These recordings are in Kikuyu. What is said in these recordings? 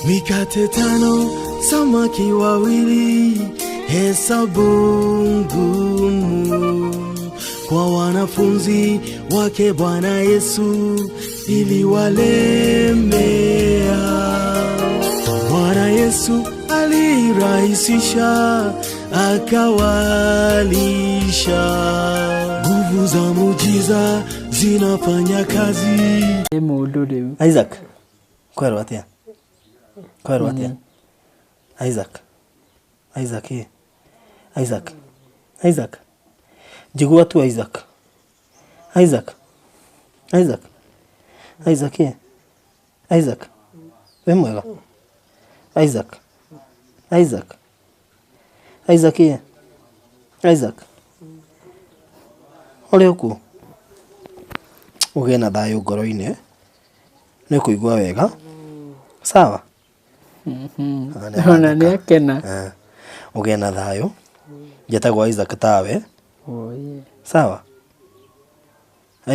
Mikate tano, samaki wawili, hesabu ngumu kwa wanafunzi wake Bwana Yesu iliwalemea. Bwana Yesu alirahisisha, akawalisha. Nguvu za muujiza zinafanya kazi. Nĩ mũndũ rĩu. Isaac, kwerwo atia? Kwerwo atia? Isaac, Isaac, ĩ. Isaac, Isaac, njigua tu Isaac, Isaac, Isaac, Isaac, ĩ. Isaac, wĩ mwega? Isaac, Isaac, Isaac, ĩ. Isaac, ũrĩ o kuo? Ũgĩe na thayũ ngoro-inĩ, nĩ ũkũigua wega, sawa? Ona nĩ akena. Eh, ũgĩe na thayũ. Njĩtagwo Isaac tawe, Oye. sawa?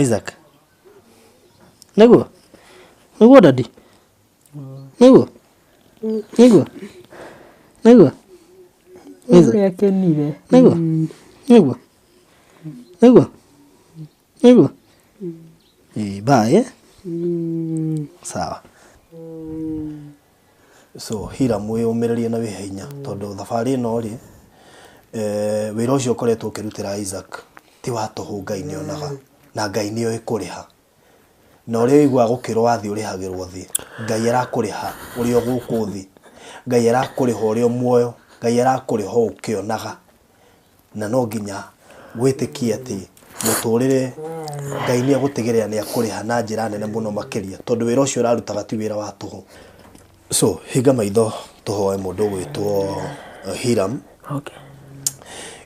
Isaac, nĩguo? Nĩguo daddy? Nĩguo? Nĩguo? Nĩguo? Isaac, Ũrĩa akenire. nĩguo? Nĩguo? Nĩguo? Nĩguo? Ĩĩ, bye, eh? Sawa. So Hiram wĩyũmĩrĩrie na wĩhe hinya tondũ thabarĩ ĩno rĩ eh, wĩra ũcio ũkoretwo ũkĩrutĩra Isaac ti wa tũhũ. Ngai nĩonaga na Ngai nĩoĩ kũrĩha, na ũrĩa ũiguaga gũkĩrwo wathiĩ ũrĩhagĩrwo thĩ. Ngai arakũrĩha ũrĩ o gũkũ thĩ, Ngai arakũrĩha ũrĩ o muoyo, Ngai arakũrĩha o ũkĩonaga, na no nginya wĩtĩkie atĩ mũtũrĩre Ngai nĩ egũtigĩrĩra nĩ akũrĩha na njĩra nene mũno makĩria, tondũ wĩra ũcio ũrarutaga ti wĩra wa tũhũ. So hinga maitho tũhoe mũndũ ũgwĩtwo Hiram. Okay.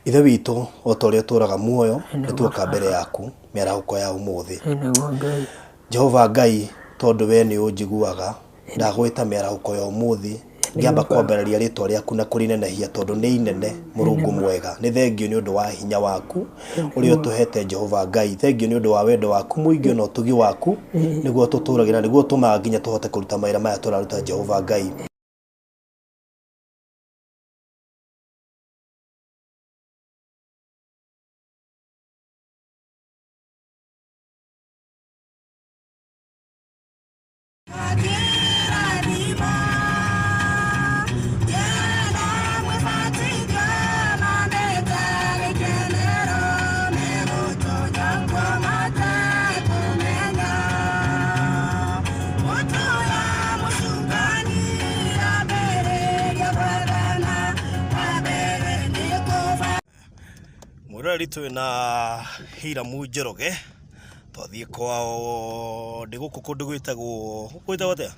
Ithe witũ, o ta ũrĩa ũtũraga muoyo, nĩ tuoka mbere yaku mĩarahũko ya ũmũthĩ. Ĩ nĩguo Ngai. Jehova Ngai, tondũ we nĩ ũnjiguaga, ndagwĩta mĩarahũko ya ũmũthĩ, ngĩamba kwambararia rĩtwa rĩaku na kũrĩnenehia tondũ nĩ inene. Mũrungu mwega, nĩ thengio nĩ ũndũ wa hinya waku ũrĩa ũtũhete. Jehova Ngai, thengio nĩ ũndũ wa wendo waku mũingĩ na ũtugi waku nĩguo tũtũragĩra, nĩguo ũtũmaga nginya tũhote kũruta mawĩra maya tũraruta. Jehova Ngai. Mwĩroreri, twĩ na Hiramu Njoroge, twathiĩ kwao. Ndĩ gũkũ kũndũ gwĩtagwo atĩa?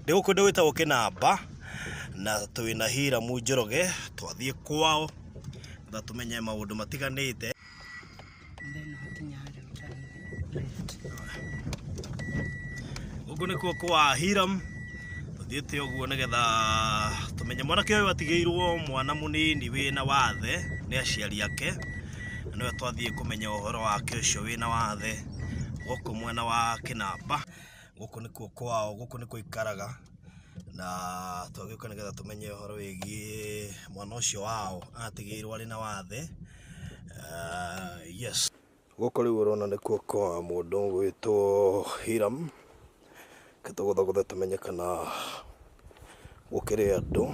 Ndĩ gũkũ kũndũ gwĩtagwo Kĩnamba na twĩ na Hiramu Njoroge. Twathiĩ kwao na tũmenye maũndũ matiganĩte. Then hakinya harĩa ũtani. Gũkũ nĩkuo kwa Hiram. Tũthiĩte ũguo nĩgetha tũmenye mwanake ũyũ atigĩirwo mwana mũnini wĩna wathe nĩ aciari ake, na nĩwe twathiĩ kũmenya ũhoro wake ũcio wĩna wathe gũkũ mwena wa Kĩnamba. Gũkũ nĩkuo kwao, gũkũ nĩkuo aikaraga, na twagĩũka nĩgetha tũmenye ũhoro wĩgiĩ mwana ũcio wao atigĩirwo arĩ na wathe. Yes, gũkũ rĩu ũrona nĩkuo kwa mũndũ ũgwĩtwo Hiram. Reke tũgũthagũthe tũmenye kana gũkĩrĩ andũ.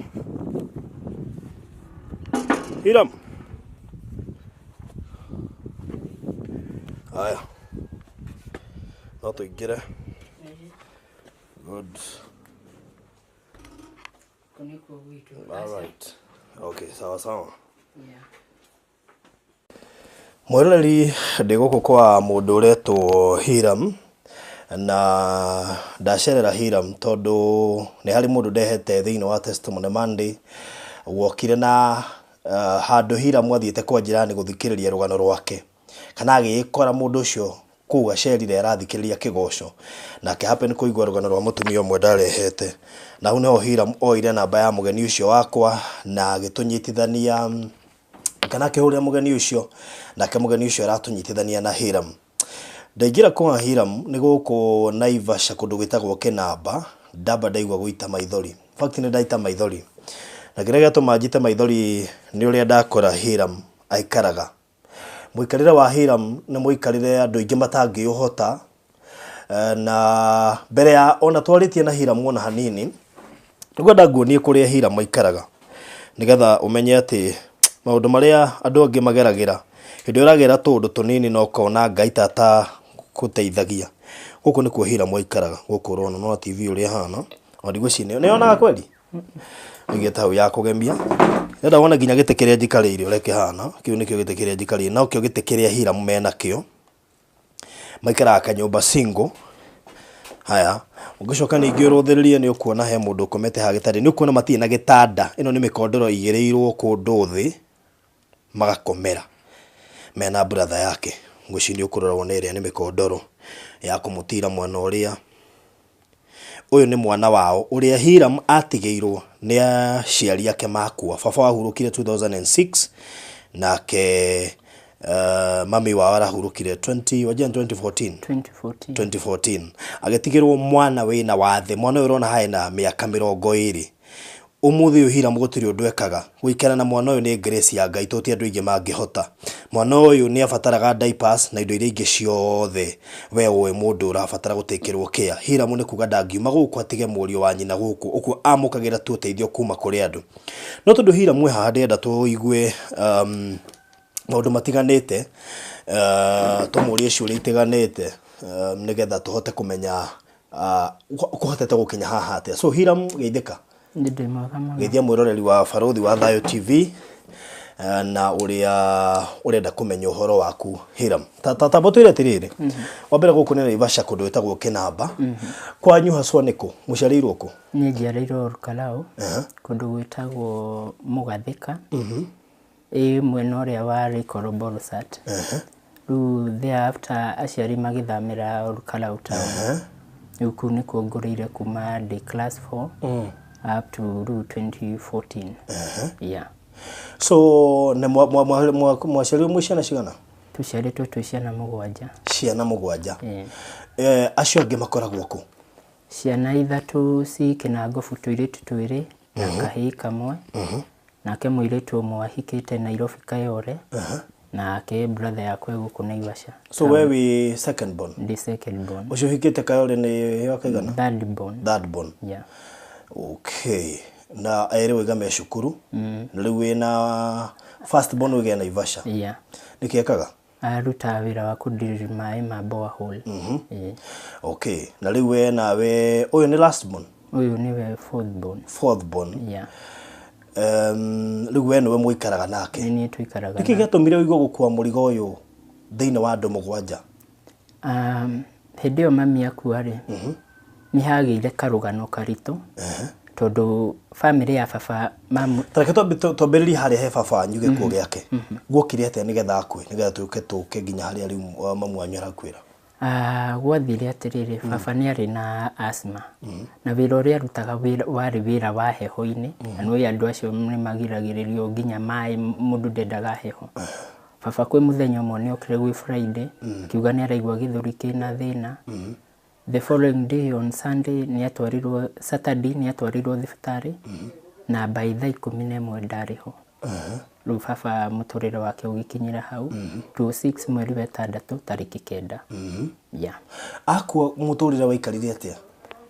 Hiram, haya, no tũingĩre? Good. Gũkũ nĩkuo gwitũ. All right, okay, sawa sawa. Yeah. Mwĩroreri, ndĩ gũkũ kwa mũndũ ũretwo Hiram, na ndacerera Hiram tondũ nĩ harĩ mũndũ ndehete thĩinĩ wa Testimony Monday wokire na handũ Hiram athiĩte kwa njirani gũthikĩrĩria rũgano rwake, kana agĩĩkora mũndũ ũcio kũu acerire arathikĩrĩria kĩgoco nake happen kũigua rũgano rwa mũtumia ũmwe ndarehete, na hau nĩho Hiram oire namba ya mũgeni ũcio wakwa na agĩtũnyitithania, kana akĩhũrĩra mũgeni ũcio, nake mũgeni ũcio aratũnyitithania na Hiram. Ndaingĩra kwa Hiram, nĩ gũkũ Naivasha kũndũ gwĩtagwo Kĩnamba. Ndamba ndaigua gũita maithori. In fact nĩ ndaita maithori. Na kĩrĩa gĩatũma njite maithori nĩ ũrĩa ndakora Hiram aikaraga. Mũikarĩre wa Hiram nĩ mũikarĩre andũ aingĩ matangĩũhota. Na mbere ya ona twarĩtie na Hiram ona hanini, nĩngwenda nguonie kũrĩa Hiram aikaraga nĩgetha ũmenye atĩ maũndũ marĩa andũ angĩ mageragĩra hĩndĩ ĩrĩa ũragera tũũndũ tũnini na ũkona Ngai ta atakũteithagia. Gũkũ nĩkuo Hiram aikaraga, gũkũ ũrona no TV ũrĩa ĩhana, ona ndigwĩciria nĩ yonaga kweli? Ũigĩte hau ya kũgemia. Ndĩrenda wone nginya gĩtĩ kĩrĩa njikarĩire ũrĩa kĩhana, kĩu nĩkĩo gĩtĩ kĩrĩa njikarĩire, nokĩo gĩtĩ kĩrĩa Hiram menakĩo. Maikaraga kanyũmba single. Haya, ũngĩcoka ningĩ ũrũthĩrĩrie nĩ ũkuona he mũndũ ũkomete haha gĩtanda-inĩ, nĩ ũkuona matirĩ na gĩtanda, ĩno nĩ mĩkondoro ĩigĩrĩirwo kũndũ thĩ magakomera mena brother yake. Ngwĩciria nĩ ũkũrora wone ĩrĩa nĩ mĩkondoro ya kũmũtira mwena ũrĩa. Ũyũ nĩ mwana wao ũrĩa Hiram atigĩirwo nĩ aciari ake makua. Baba wahurũkire 2006 nake mami wao arahurũkire 20 wajia 2014. 2014. 2014 agĩtigĩrwo mwana wĩna wathe. Mwana ũyũ ũrona haha ena mĩaka 20. Ũmũthĩ ũyũ Hiram gũtirĩ ũndũ ekaga. Gũikara na mwana ũyũ nĩ grace ya Ngai, tondũ ti andũ aingĩ mangĩhota. Mwana ũyũ nĩ abataraga diapers na indo iria ingĩ ciothe we ũĩ mũndũ ũrabatara gũtĩkĩrwo care. Hiram nĩ kuga ndangiuma gũkũ atige mũriũ wa nyina gũkũ, ũguo amũkagĩra tu ũteithio kuma kũrĩ andũ. No tondũ Hiram wĩ haha ndĩrenda tũigue maũndũ matiganĩte, tũmũrie ciũria itiganĩte, nĩgetha tũhote kũmenya kũhotete gũkinya haha atĩa. So Hiram, geithĩka. Nĩ ndĩ mwega mũno. Geithia mwĩroreri wa Barũthi wa Thayũ TV na ũrĩa ũrenda kũmenya ũhoro waku Hiram. Tamba twĩre atĩrĩrĩ, wa mbere gũkũ nĩ Naivasha kũndũ gwĩtagwo Kĩnamba. Kwanyu haswa nĩ kũ? Mũciarĩirwo kũ? Niĩ njiarĩirwo Olkalau, kũndũ gwĩtagwo Mũgathĩka. Ĩ mwena ũrĩa wa Lake Olbolosat. Rĩu thereafter aciari magĩthamĩra Olkalau town. Rĩu kũu nĩkuo ngũrĩire kuma ndĩ class 4 up to rĩu 2014. Yeah. So nĩ mwaciarirwo mwĩ ciana cigana? Tũciarĩtwo twĩ ciana 7. Ciana 7. Acio angĩ makoragwo kũ? Ciana 3 ci Kĩnangobu, tũirĩtu 2 na kahĩĩ kamwe. Nake mũirĩtu ũmwe ahikĩte Nairobi Kayole. Nake brother yakwa e gũkũ Naivasha. So we wĩ second born? Ndĩ second born. Ũcio ũhikĩte Kayole nĩ wa kaigana? Third born. Third born. Yeah. Okay. Na erĩ waiga me cukuru. Na rĩu wĩna first born wĩgĩa Naivasha. Yeah. Nĩkĩ ekaga? Arutaga wĩra wa kũdiriri maĩ ma borehole. Okay. Na rĩu we nawe ũyũ nĩ last born? Ũyũ nĩwe fourth born. Fourth born. Yeah. Rĩu we nĩwe mũikaraga nake? Nĩ niĩ tũikaraga Nĩkĩ nake. gĩatũmire ũigue gũkua mũrigo ũyũ thĩinĩ wa andũ 7? Hĩndĩ ĩyo mami akua rĩ, nĩ hagĩire karũgano karitũ, tondũ bamĩrĩ ya baba mamu. Tareke twambĩrĩrie harĩa he baba wanyu gĩkuũ gĩake. Guokire atĩa nĩgetha akue, nĩgetha tũke nginya harĩa rĩu mamu wanyu arakuĩra? Gwathire atĩrĩrĩ, baba nĩ arĩ na asthma. Na wĩra ũrĩa arutaga warĩ wĩra wa heho-inĩ, na nĩũĩ andũ acio nĩ magiragĩrĩrio nginya maĩ, mũndũ ndendaga heho. Baba kwĩ mũthenya ũmwe nĩ okire gwĩ Friday, akiuga nĩ araigua gĩthũri kĩna thĩna. The following day on Sunday nĩ atwarirwo, Saturday nĩ atwarirwo thibitarĩ, na by thaa 11 ndarĩ ho. Rĩu baba mũtũrĩre wake ũgĩkinyĩra hau, 26 mweri wa 6 tarĩki 9. Yeah. Akua mũtũrĩre waikarire atĩa?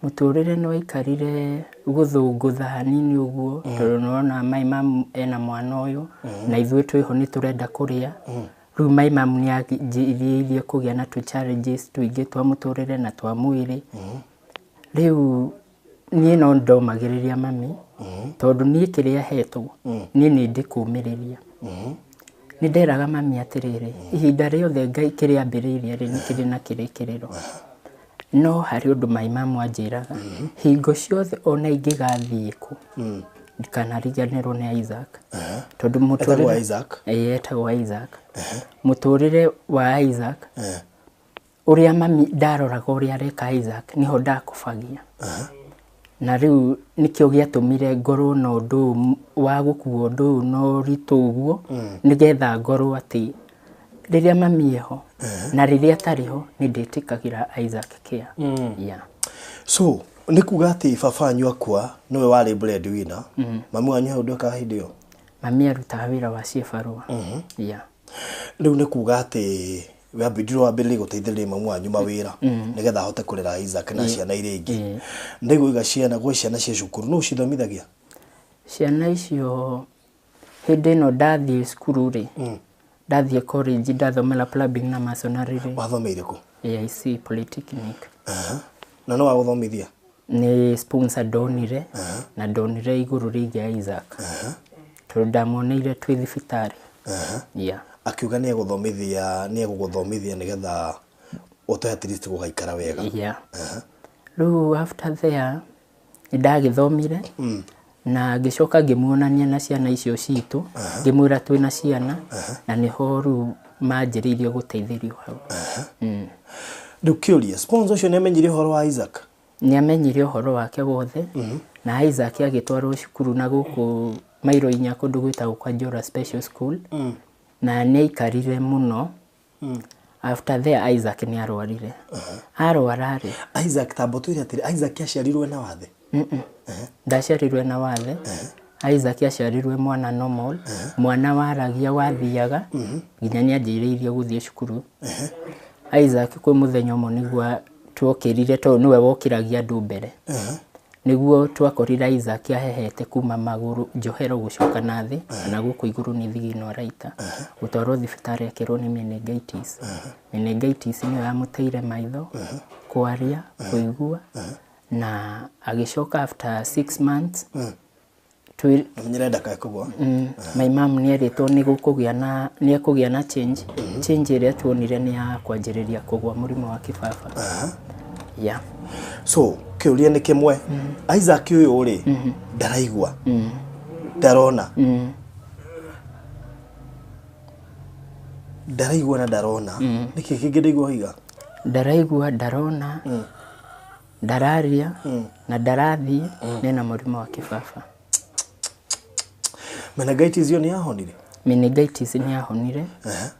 Mũtũrĩre nĩ waikarire gũthũngũtha hanini ũguo, tondũ nĩwona my mum ena mwana ũyũ, na ithuĩ twĩho nĩ tũrenda kũrĩa. Rĩu my mum nĩ anjĩrĩirie kũgĩa na tũ challenges tũingĩ twa mũtũrĩre na twa mwĩrĩ. Rĩu niĩ no ndomagĩrĩria mami, tondũ niĩ kĩrĩa hetwo, niĩ nĩ ndĩkũmĩrĩria. Nĩ nderaga mami atĩrĩrĩ, ihinda rĩothe Ngai kĩrĩa ambĩrĩirie rĩ, nĩ kĩrĩ na kĩrĩkĩrĩro. No harĩ ũndũ my mum anjĩraga, hingo ciothe ona ingĩgathiĩ kũ, ndikanariganĩrwo nĩ Isaac. Tondũ mũtũrĩre Etagwo Isaac? Ĩĩ, etagwo Isaac. Mũtũrĩre wa Isaac, ũrĩa mami ndaroraga ũrĩa areka Isaac, nĩho ndakobagia. Na rĩu nĩkĩo gĩatũmire ngorwo na ũndũ ũyũ wa gũkua ũndũ ũyũ na ũritũ ũguo, nĩgetha ngorwo atĩ rĩrĩa mami eho na rĩrĩa atarĩ ho, nĩ ndĩtĩkagĩra Isaac care. Yeah. So Nĩ kuga atĩ baba wanyu akua nĩwe warĩ breadwinner. Mami wanyu hau ndwekaga hĩndĩ ĩyo? Mami arutaga wĩra wa ciĩbarũa. Yeah. Rĩu nĩ kuga atĩ wambĩrĩirie wambĩrĩrie gũteithĩrĩria mamu wanyu mawĩra nĩgetha ahote kũrera Isaac na ciana iria ingĩ. Ndaigua ciana gwĩ ciana cia cukuru, nũ ũcithomithagia? Ciana icio hĩndĩ ĩno ndathiĩ cukuru rĩ, ndathiĩ college ndathomera plumbing na masonry rĩ. Wathomeire kũ? AIC Polytechnic. Na nũ wagũthomithia? Nĩ sponsor ndonire, na ndonire igũrũ rĩgiĩ Isaac. Tondũ ndamuoneire twĩ thibitarĩ. Yeah. Akiuga nĩ egũthomithia, nĩ egũgũthomithia nĩgetha ũtoe at least gũgaikara wega. Yeah. Rĩu after there nĩ ndagĩthomire na ngĩcoka ngĩmuonania na ciana icio citũ, ngĩmwĩra twĩna ciana, na nĩho rĩu manjĩrĩirie gũteithĩrio hau. Rĩu kĩũria, sponsor ũcio nĩ amenyire ũhoro wa Isaac? Nĩ amenyire ũhoro wake wothe, na Isaac agĩtwarwo cukuru na gũkũ mairo inya kũndũ gwĩtagwo kwa Njora Special School, na nĩ aikarire mũno. After there Isaac nĩ arwarire. Arwara rĩ, Isaac tamba ũtwĩre atĩrĩ, Isaac aciarirwo na wathe? Ndaciarirwe na wathe. Isaac aciarirwe mwana normal, mwana waragia, wathiaga, nginya nĩ anjĩrĩirie gũthiĩ cukuru. Isaac kwĩ mũthenya ũmwe nĩguo tuokĩrire, tondũ nĩwe wokĩragia andũ mbere, nĩguo twakorire Isaac ahehete kuma magũrũ njohero gũcoka na thĩ, na gũkũ igũrũ nĩ thigino araita. Gũtwarwo thibitarĩ akĩrwo nĩ meningitis. Meningitis nĩyo yamũteire maitho, kwaria, kũigua, na agĩcoka after 6 months twĩ Namenyere ndakae kũgwa. My mom nĩ erĩtwo nĩ gũkũgĩa na nĩ ekũgĩa na change. Change ĩrĩa tuonire nĩ ya kwanjĩrĩria kũgwa mũrimũ wa kĩbaba. Yeah. So kĩũria nĩ kĩmwe, Isaac ũyũ rĩ, ndaraigua, ndarona, ndaraigua na ndarona, nĩkĩ kĩngĩ ndaigua waiga? Ndaraigua, ndarona, ndararia na ndarathiĩ, nena mũrimũ wa kĩbaba. Meningitis ĩyo nĩ yahonire? Meningitis nĩ yahonire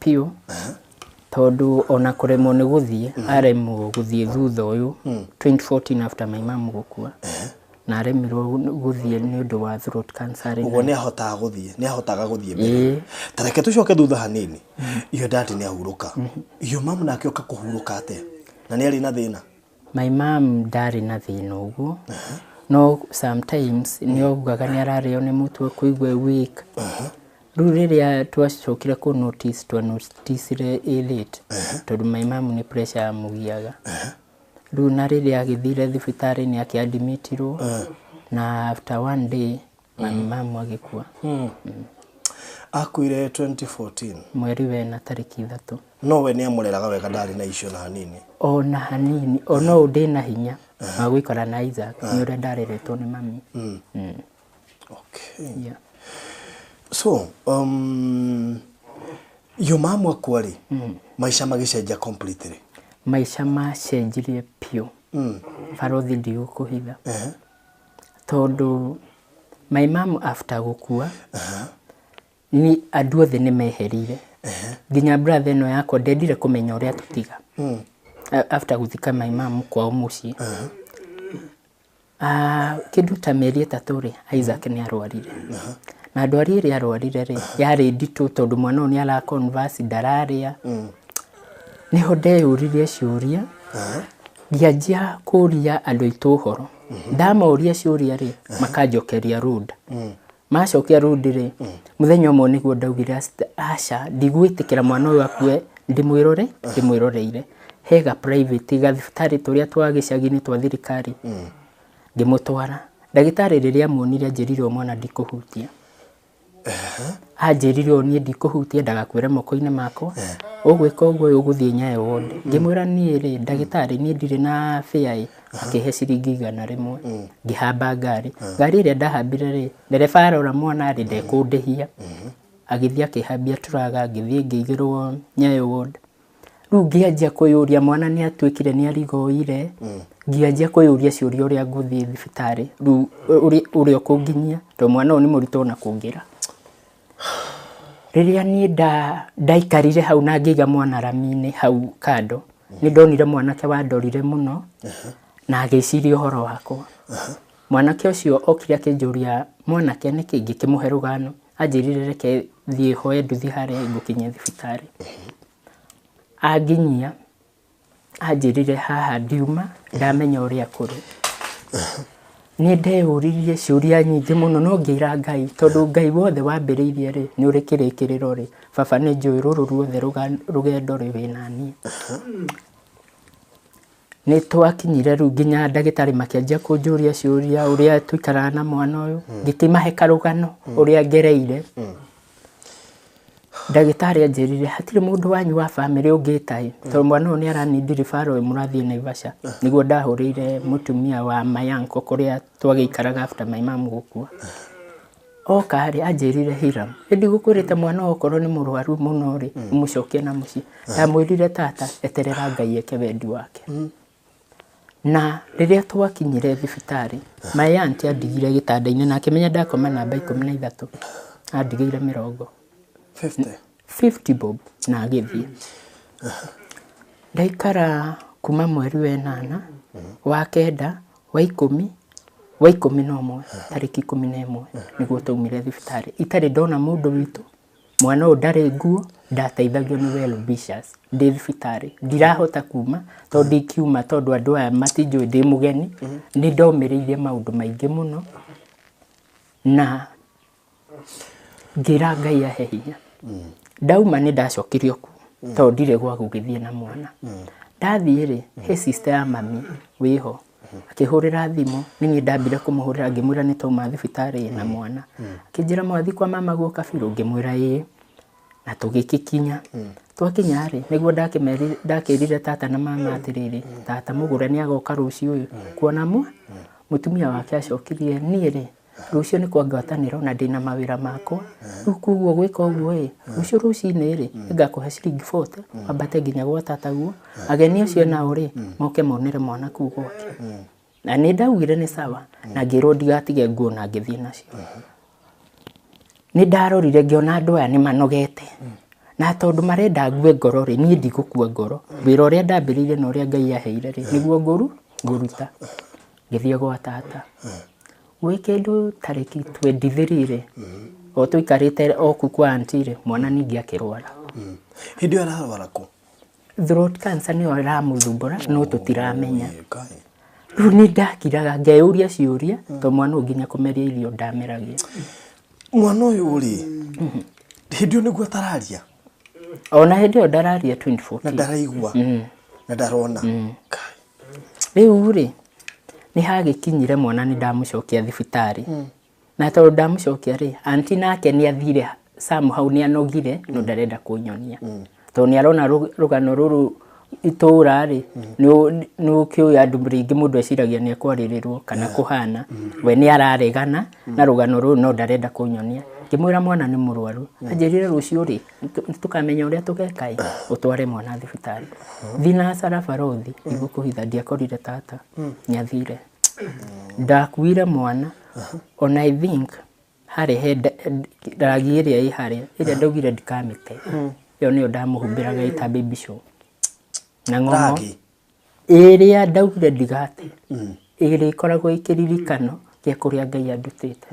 piũ, tondũ ona kũremwo nĩ gũthiĩ, aremwo gũthiĩ thutha ũyũ 2014 after my mom gũkua, na aremirwo gũthiĩ nĩ ũndũ wa throat cancer. Ũguo nĩ ahotaga gũthiĩ, nĩ ahotaga gũthiĩ mbere? Ĩĩ. Ta reke tũcoke thutha hanini. Iyo dadi nĩ ahurũka, iyo mamu nake oka kũhurũka atĩa, na nĩ arĩ na thĩna? My mom ndarĩ na thĩna ũguo, no sometimes nĩ augaga nĩ ararĩo nĩ mũtwe, kũigua weak. Rĩu rĩrĩa twacokire kũ notice, twa noticire ĩ late, tondũ my mom nĩ pressure yamũgiaga rĩu, na rĩrĩa agĩthire thibitarĩ nĩ akĩadmitirwo, na after one day my mom agĩkua. Akuire 2014? Mweri wena tarĩki 3. No we nĩ amũreraga wega, ndarĩ na icio na hanini? Ona hanini, ona ũũ ndĩna hinya wa gũikara na Isaac nĩ ũrĩa ndareretwo nĩ mami. Okay. Yeah. So yo mamu akua rĩ, maica magĩcenjia completely? Maica macenjirie piũ, barothi, ndigũkũhitha, tondũ my mom after gũkua ni andũ othe nĩ meherire, nginya brother ĩno yakwa ndendire kũmenya ũrĩa tũtiga. After gũthika my mom kwao mũciĩ, ah, kĩndũ ta mĩeri 3 rĩ, Isaac nĩ arwarire, na ndwari ĩrĩa arwarire rĩ, yarĩ nditũ, tondũ mwana ũyũ nĩ ara converse, ndararĩa. Nĩho ndeyũririe ciũria, ngĩanjia kũria andũ aitũ ũhoro. Ndamoria ciũria rĩ, makanjokeria rude. Macokia rude rĩ, mũthenya ũmwe nĩguo ndaugire, aca, ndigwĩtĩkĩra mwana ũyũ akue ndĩmwĩrore ndĩmwĩroreire hega private gathibitarĩ tũrĩa twa gĩcagi-inĩ twa thirikari. Ngĩmũtwara ndagĩtarĩ, rĩrĩa amuonire anjĩrire o mwana ndikũhutia, anjĩrire ũũ, niĩ ndikũhutia ndagakwĩre moko-inĩ makwa, ũgwĩka ũguo ũgũthiĩ Nyayo ward. Ngĩmwĩra, niĩ rĩ, ndagĩtarĩ, niĩ ndirĩ na fare. Akĩhe ciringi 100, ngĩhamba ngari. Ngari ĩrĩa ndahambire rĩ, ndereba arora mwana rĩ, ndekũndĩhia, agĩthiĩ akĩhambia tũraga, ngĩthiĩ ngĩigĩrwo Nyayo ward. Rĩu ngĩanjia kwĩyũria, mwana nĩ atuĩkire nĩ arigoire. Ngĩanjia kwĩyũria ciũria ũrĩa ngũthiĩ thibitarĩ rĩu, ũrĩa ũkũnginyia, tondũ mwana ũyũ nĩ mũritũ ona kũngĩra. Rĩrĩa niĩ ndaikarire hau na ngĩiga mwana rami-inĩ hau kando, nĩ ndonire mwanake wandorire mũno, Na agĩciria ũhoro wakwa. Mwanake ũcio okire akĩnjũria mwanake nĩkĩ ngĩkĩmũhe rũgano, anjĩrire reke thiĩ hoe nduthi harĩa ngũkinyia thibitarĩ. Anginyia anjĩrire haha ndiuma ndamenya ũrĩa kũrĩ. Nĩ ndeyũririe ciũria nyingĩ mũno no ngĩra Ngai tondũ Ngai wothe wambĩrĩirie rĩ nĩ ũrĩ kĩrĩkĩrĩro rĩ, baba nĩ njũĩ rũrũ ruothe rũgendo rĩ wĩna niĩ. Nĩ twakinyire rĩu nginya ndagĩtarĩ makĩanjia kũnjũria ciũria ũrĩa tũikaraga na mwana ũyũ, ngĩkĩmahe karũgano ũrĩa ngereire. Ndagĩtarĩ anjĩrire hatirĩ mũndũ wanyu wa bamĩrĩ ũngĩta ĩ, tondũ mwana ũyũ nĩ aranindi referral mũrathiĩ Naivasha. Nĩguo ndahũrĩire mũtumia wa my uncle kũrĩa twagĩikaraga after my mom gũkua. Oka rĩ anjĩrire Hiram, ĩ ndigũkwĩrĩte mwana ũyũ okorwo nĩ mũrwaru mũno rĩ ũmũcokie na mũciĩ. Ndamwĩrire tata eterera Ngai eke wendi wake. Na rĩrĩa twakinyire thibitarĩ, my aunt andigire gĩtanda-inĩ na akĩmenya ndakoma namba 13, andigĩire 50. 50 bob na agĩthiĩ. Ndaikara kuma mweri wa 8, wa 9, wa 10, wa 11, tarĩki 11 nĩguo twaumire thibitarĩ. Itarĩ ndona mũndũ witũ, mwana ũyũ ndarĩ nguo, ndateithagio nĩ well wishers ndĩ thibitarĩ. Ndirahota kuma tondũ ndingiuma tondũ andũ aya matinjũĩ ndĩ mũgeni. Nĩ ndomĩrĩirie maũndũ maingĩ mũno na ngĩra Ngai ahe hinya. Ndauma nĩ ndacokirio kuo tondũ ndirĩ gwa gũgĩthiĩ na mwana. Ndathiĩ rĩ, he sister ya mami wĩho akĩhũrĩra thimũ, nĩ niĩ ndambire kũmũhũrĩra ngĩmwĩra nĩ twauma thibitarĩ na mwana. Akĩnjĩra mwathiĩ kwa mama guo Kabirũ, ngĩmwĩra ĩĩ. Na tũgĩgĩkinya. Twakinya rĩ, nĩguo ndakĩrire tata na mama atĩrĩrĩ, tata mũgũre nĩ agoka rũciũ ũyũ kuona mũtumia wake acokirie niĩ rĩ, rũciũ nĩ kwa ngwatanĩro na ndĩna mawĩra makwa, rĩu koguo gwĩka ũguo ĩ, rũciũ rũcinĩ rĩ, nĩngakũhe ciringi 40 wambate nginya gwa tata guo, ageni acio nao rĩ, moke monere mwana kũu gwake. Na nĩ ndaugire nĩ sawa, na ngĩrwo ndigatige nguo na ngĩthiĩ nacio. Nĩ ndarorire ngĩona andũ aya nĩ manogete. Na tondũ marenda ngue ngoro rĩ, niĩ ndigũkua ngoro. Wĩra ũrĩa ndambĩrĩirie na ũrĩa Ngai aheire rĩ, nĩguo ngũruta. Ngĩthiĩ gwa tata. Gwĩ kĩndũ tarĩki 23 rĩ, o tũikarĩte o kũu kwa aunty rĩ, mwana ningĩ akĩrwara. Hĩndĩ ĩyo ararwara kũ? Throat cancer nĩyo ĩramũthumbũra no tũtiramenya. Rĩu nĩ ndakiraga ngeyũria ciũria tondũ mwana ũyũ nginya kũmeria irio ndameragia. Mwana ũyũ rĩ, hĩndĩ ĩyo nĩguo atararia? Ona hĩndĩ ĩyo ndararia 2014. Na ndaraigua? Na ndarona? Rĩu rĩ, nĩ hagĩkinyire mwana nĩ ndamũcokia thibitarĩ. Na tondũ ndamũcokia rĩ, aunty nake nĩ athire somehow nĩ anogire no ndarenda kũnyonia. Tondũ nĩ arona rũgano rũrũ itũra rĩ, nĩ ũkĩũĩ andũ rĩngĩ mũndũ eciragia nĩ ekwarĩrĩrwo kana kũhana. We nĩ araregana na rũgano rũrũ no ndarenda kũnyonia. Ngĩmwĩra mwana nĩ mũrwaru. Anjĩrire rũciũ rĩ, nĩtũkamenya ũrĩa tũgeka ĩ, ũtware mwana thibitarĩ. Thinacara barothi, ndigũkũhitha ndiakorire tata, nĩ athire. Ndakuire mwana, ona I think harĩ he ragi ĩrĩa ĩ harĩa, ĩrĩa ndaugire ndikamĩte. Ĩyo nĩyo ndamũhumbĩraga ĩta baby show. Na ng'ong'o. Ragi? Ĩrĩa ndaugire ndigate. Ĩrĩa ĩkoragwo ĩ kĩririkano gĩa kũrĩa Ngai andutĩte.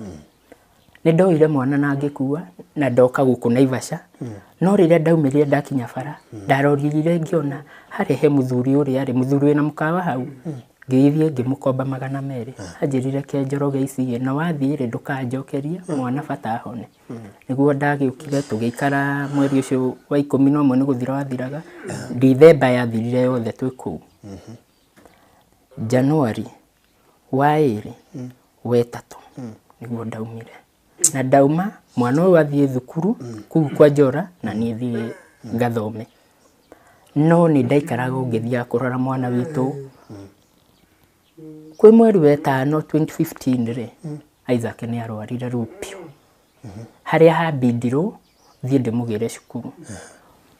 Nĩ ndoire mwana na ngĩkua na ndoka gũkũ Naivasha. No rĩrĩa ndaumĩrire ndakinya bara, ndarorire ngĩona harĩa he mũthuri ũrĩa arĩ, mũthuri wĩna mũkawa hau. Ngĩthiĩ ngĩmũkomba 200. Anjĩrire ke Njoroge ici ĩ, na wathiĩ rĩ ndũkanjokerie mwana bata ahone. Nĩguo ndagĩũkire tũgĩikara mweri ũcio wa 11 nĩ gũthira wathiraga. Dithemba yathirire yothe twĩ kũu. Januari wa 2 wa 3 nĩguo ndaumire. Na ndauma mwana ũyũ athiĩ thukuru kũu kwa Njora na niĩ thiĩ ngathome. No nĩ ndaikaraga ngĩthiaga kũrora mwana witũ. Kwĩ mweri wa 5 2015 rĩ, Isaac nĩ arwarire rĩu biũ. Harĩa hambindirwo thiĩ ndĩmũgĩre cukuru.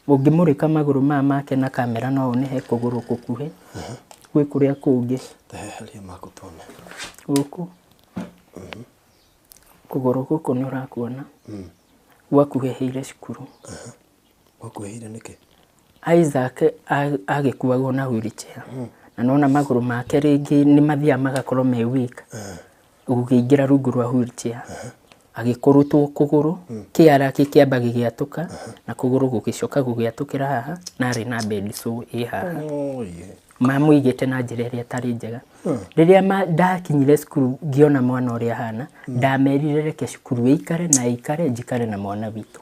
Ũngĩmũrĩka magũrũ maya make na kamera no wone he kũgũrũ gũkuhĩ. Gwĩ kũrĩa kũngĩ. Teheria maku tuone. Gũkũ. Kũgũrũ gũkũ nĩ ũrakuona. Gwakuhĩhĩire cukuru. Gwakuhĩhĩire nĩkĩ? Isaac agĩkuagwo na wheelchair. Na nona magũrũ make rĩngĩ nĩ mathiaga magakorwo me weak, gũkĩingĩra rungu rwa wheelchair, agĩkũrũtwo kũgũrũ, kĩara gĩkĩamba gĩgĩatũka na kũgũrũ gũgĩcoka gũgĩatũkĩra haha, na arĩ na bed sore ĩ haha. Oh, yeah. Mamũigĩte na njĩra ĩrĩa ĩtarĩ njega. Rĩrĩa ndakinyire cukuru ngĩona mwana ũrĩa ahana, ndamerire reke cukuru ĩikare na ĩikare, njikare na mwana witũ.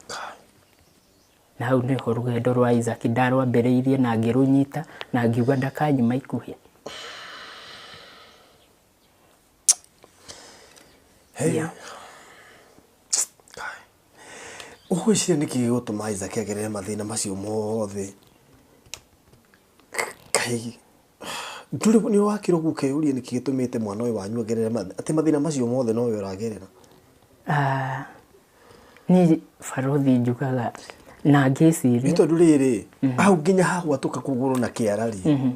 Na hau nĩho rũgendo rwa Isaac ndarwambĩrĩirie na ngĩrũnyita na ngiuga ndakanyuma ikuhĩ. Hey. Yeah. Kai. Ũgwĩciria nĩkĩ gĩgũtũma Isaac agerere mathĩna macio mothe? Kai ndũrĩ nĩ wakĩra ũguo ũkeyũria nĩkĩ gĩtũmĩte mwana ũyũ wanyu agerere atĩ mathĩna macio mothe nowe ũragerera? Niĩ barothi njugaga na ngĩciria Nĩ tondũ rĩrĩ, hau nginya hagwatũka kũgũrũ na kĩara rĩ,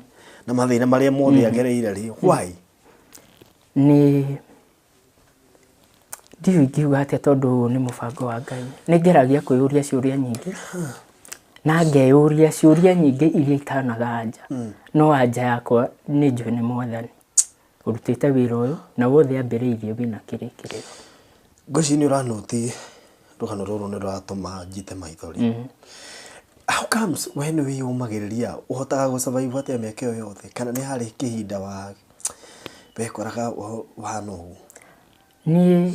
na mathĩna marĩa mothe agereire rĩ, why? Nĩ ndiũĩ ingiuga atĩa tondũ nĩ mũbango wa Ngai. Nĩ ngeragia kwĩyũria ciũria nyingĩ na ngeyũria ciũria nyingĩ iria itanaga anja, no anja yakwa nĩ njũĩ nĩ Mwathani ũrutĩte wĩra ũyũ na wothe ambĩrĩirie wĩna kĩrĩkĩrĩro. Ngwĩciria nĩ ũranũti rũgano rũrũ nĩ rũratũma njite maithori. How comes we nĩ wĩyũmagĩrĩria, ũhotaga gũ survive atĩa mĩaka ĩyo yothe, kana nĩ harĩ kĩhinda wa wekoraga wahana ũguo? Niĩ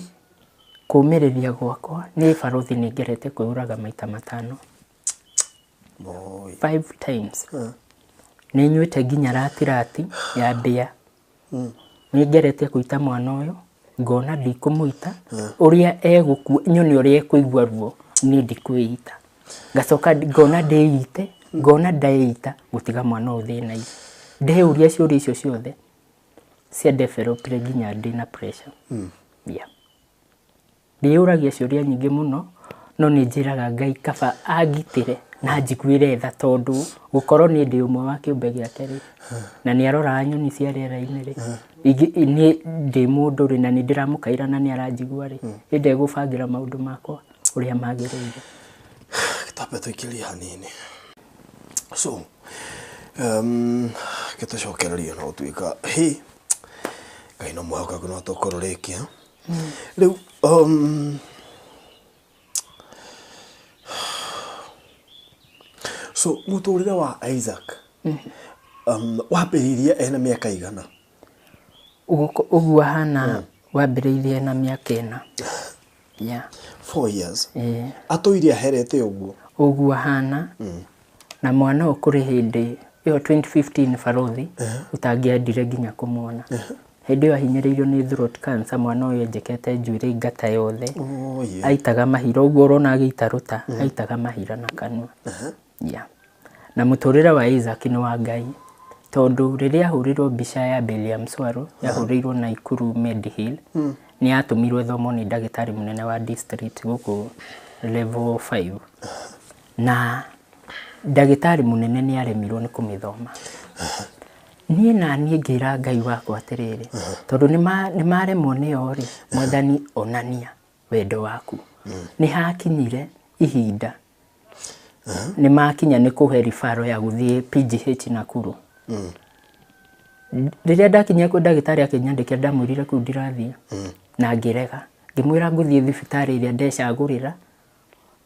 kũmĩrĩria gwakwa, niĩ barothi nĩ ngerete kwĩyũraga maita 5. Moi. 5 times. Nĩ nyuĩte nginya ratirati ya mbĩa. Nĩ ngerete kũita mwana ũyũ, ngona ndikũmũita, ũrĩa egũkua, nyone ũrĩa ekũigua ruo, niĩ ndikwĩita. Ngacoka ngona ndĩite, ngona ndeita gũtiga mwana ũyũ thĩna-inĩ. Ndeyũria ciũria icio ciothe cia develop nginya ndĩna pressure. Yeah. Ndĩyũragia ciũria nyingĩ mũno, no nĩ njĩraga Ngai kaba angitĩre na njiguĩre tha, tondũ gũkorwo niĩ ndĩ ũmwe wa kĩũmbe gĩake rĩ, na nĩ aroraga nyoni cia rĩera-inĩ rĩ, niĩ ndĩ mũndũ rĩ, na nĩ ndĩramũkaĩra na nĩ aranjigua rĩ, ĩ ndegũbangĩra maũndũ makwa ũrĩa magĩrĩire. Twambe tũikĩrie hanini. So, gĩtũcokererie no gũtuĩka, hĩ, Ngai no mwĩhokeku no tũkũrũrĩkia. Rĩu, so mũtũrĩre wa Isaac, wambĩrĩirie ena mĩaka igana? Ũguo ahana wambĩrĩirie na mĩaka 4. Yeah. 4 years. Atũire aherete ũguo? Ũguo ahana. Na mwana ũyũ kũrĩ hĩndĩ ĩyo 2015 barothi, ũtangĩendire nginya kũmuona. Hĩndĩ ĩyo ahinyĩrĩirio nĩ throat cancer, mwana ũyũ enjekete njuĩrĩ ngata yothe. Oh, yeah. Aitaga mahira, ũguo ũrona agĩita rũta, aitaga mahira na kanua. Yeah. Na mũtũrĩre wa Isaac nĩ wa Ngai, tondũ rĩrĩa ahũrĩrwo mbica ya William Swaro, yahũrĩirwo Nakuru Medihill, nĩ yatũmirwo ĩthomwo nĩ ndagĩtarĩ mũnene wa district gũkũ level 5. Na ndagĩtarĩ mũnene nĩ aremirwo nĩ kũmĩthoma. Niĩ na niĩ ngĩra Ngai wakwa atĩrĩrĩ, tondũ nĩ maremwo nĩyo rĩ, Mwathani onania wendo waku. Nĩ hakinyire ihinda, nĩ makinya nĩ kũhe referral ya gũthiĩ PGH Nakuru. Rĩrĩa ndakinyire kwĩ ndagĩtarĩ akĩnyandĩkĩra, ndamwĩrire kũu ndirathiĩ, na ngĩrega. Ngĩmwĩra ngũthiĩ thibitarĩ ĩrĩa ndecagũrĩra,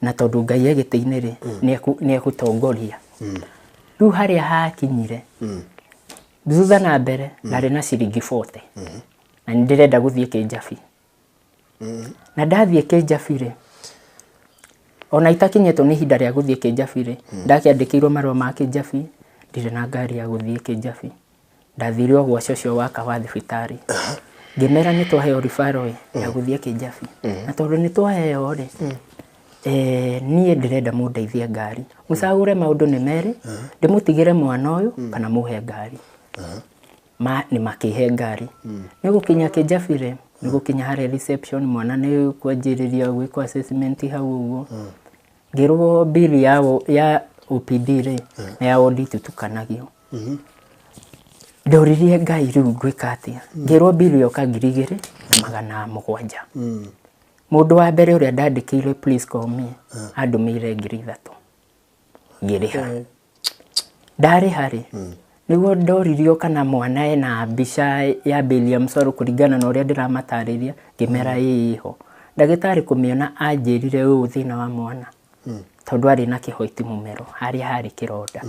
na tondũ Ngai e gĩtĩ-inĩ rĩ, nĩ egũtongoria. Rĩu harĩa hakinyire, thutha na mbere, ndarĩ na ciringi 40. Na nĩ ndĩrenda gũthiĩ Kĩnjabi. Na ndathiĩ Kĩnjabi rĩ, ona itakinyĩtwo nĩ ihinda rĩa gũthiĩ Kĩnjabi rĩ, ndakĩandĩkĩirwo marũa ma Kĩnjabi, ndirĩ na ngari ya gũthiĩ Kĩnjabi. Ndathire o gwa cũcũ waka wa thibitarĩ. Ngĩmera nĩ twaheo referral ya gũthiĩ Kĩnjabi. Na tondũ nĩ twaheo rĩ, niĩ ndĩrenda mũndeithie ngari. Mũcagũre maũndũ nĩ merĩ, ndĩmũtigĩre mwana ũyũ kana mũhe ngari. Ma nĩ makĩhe ngari. Nĩ gũkinya Kĩnjabi rĩ, nĩ gũkinya harĩa reception, mwana nĩ kwanjĩrĩria gwĩkwo assessment hau ũguo. Ngĩrwo bill ya OPD rĩ, na ya ward itutukanagio. Ndoririe Ngai rĩu ngwĩka atĩa? Ngĩrwo bill yoka ngiri igĩrĩ na magana mũgwanja. Mũndũ wa mbere ũrĩa ndandĩkĩire please call me, andũmĩire ngiri ithatũ. Ngĩrĩha. Ndarĩha rĩ, Nĩguo ndoririo kana mwana ena mbica ya William Soro kũringana na ũrĩa ndĩramatarĩria, ngĩmera ĩĩ ĩho. Ndagĩtarĩ kũmĩona anjĩrire ũũ thĩna wa mwana, tondũ arĩ na kĩhoiti mũmero harĩa harĩ kĩronda.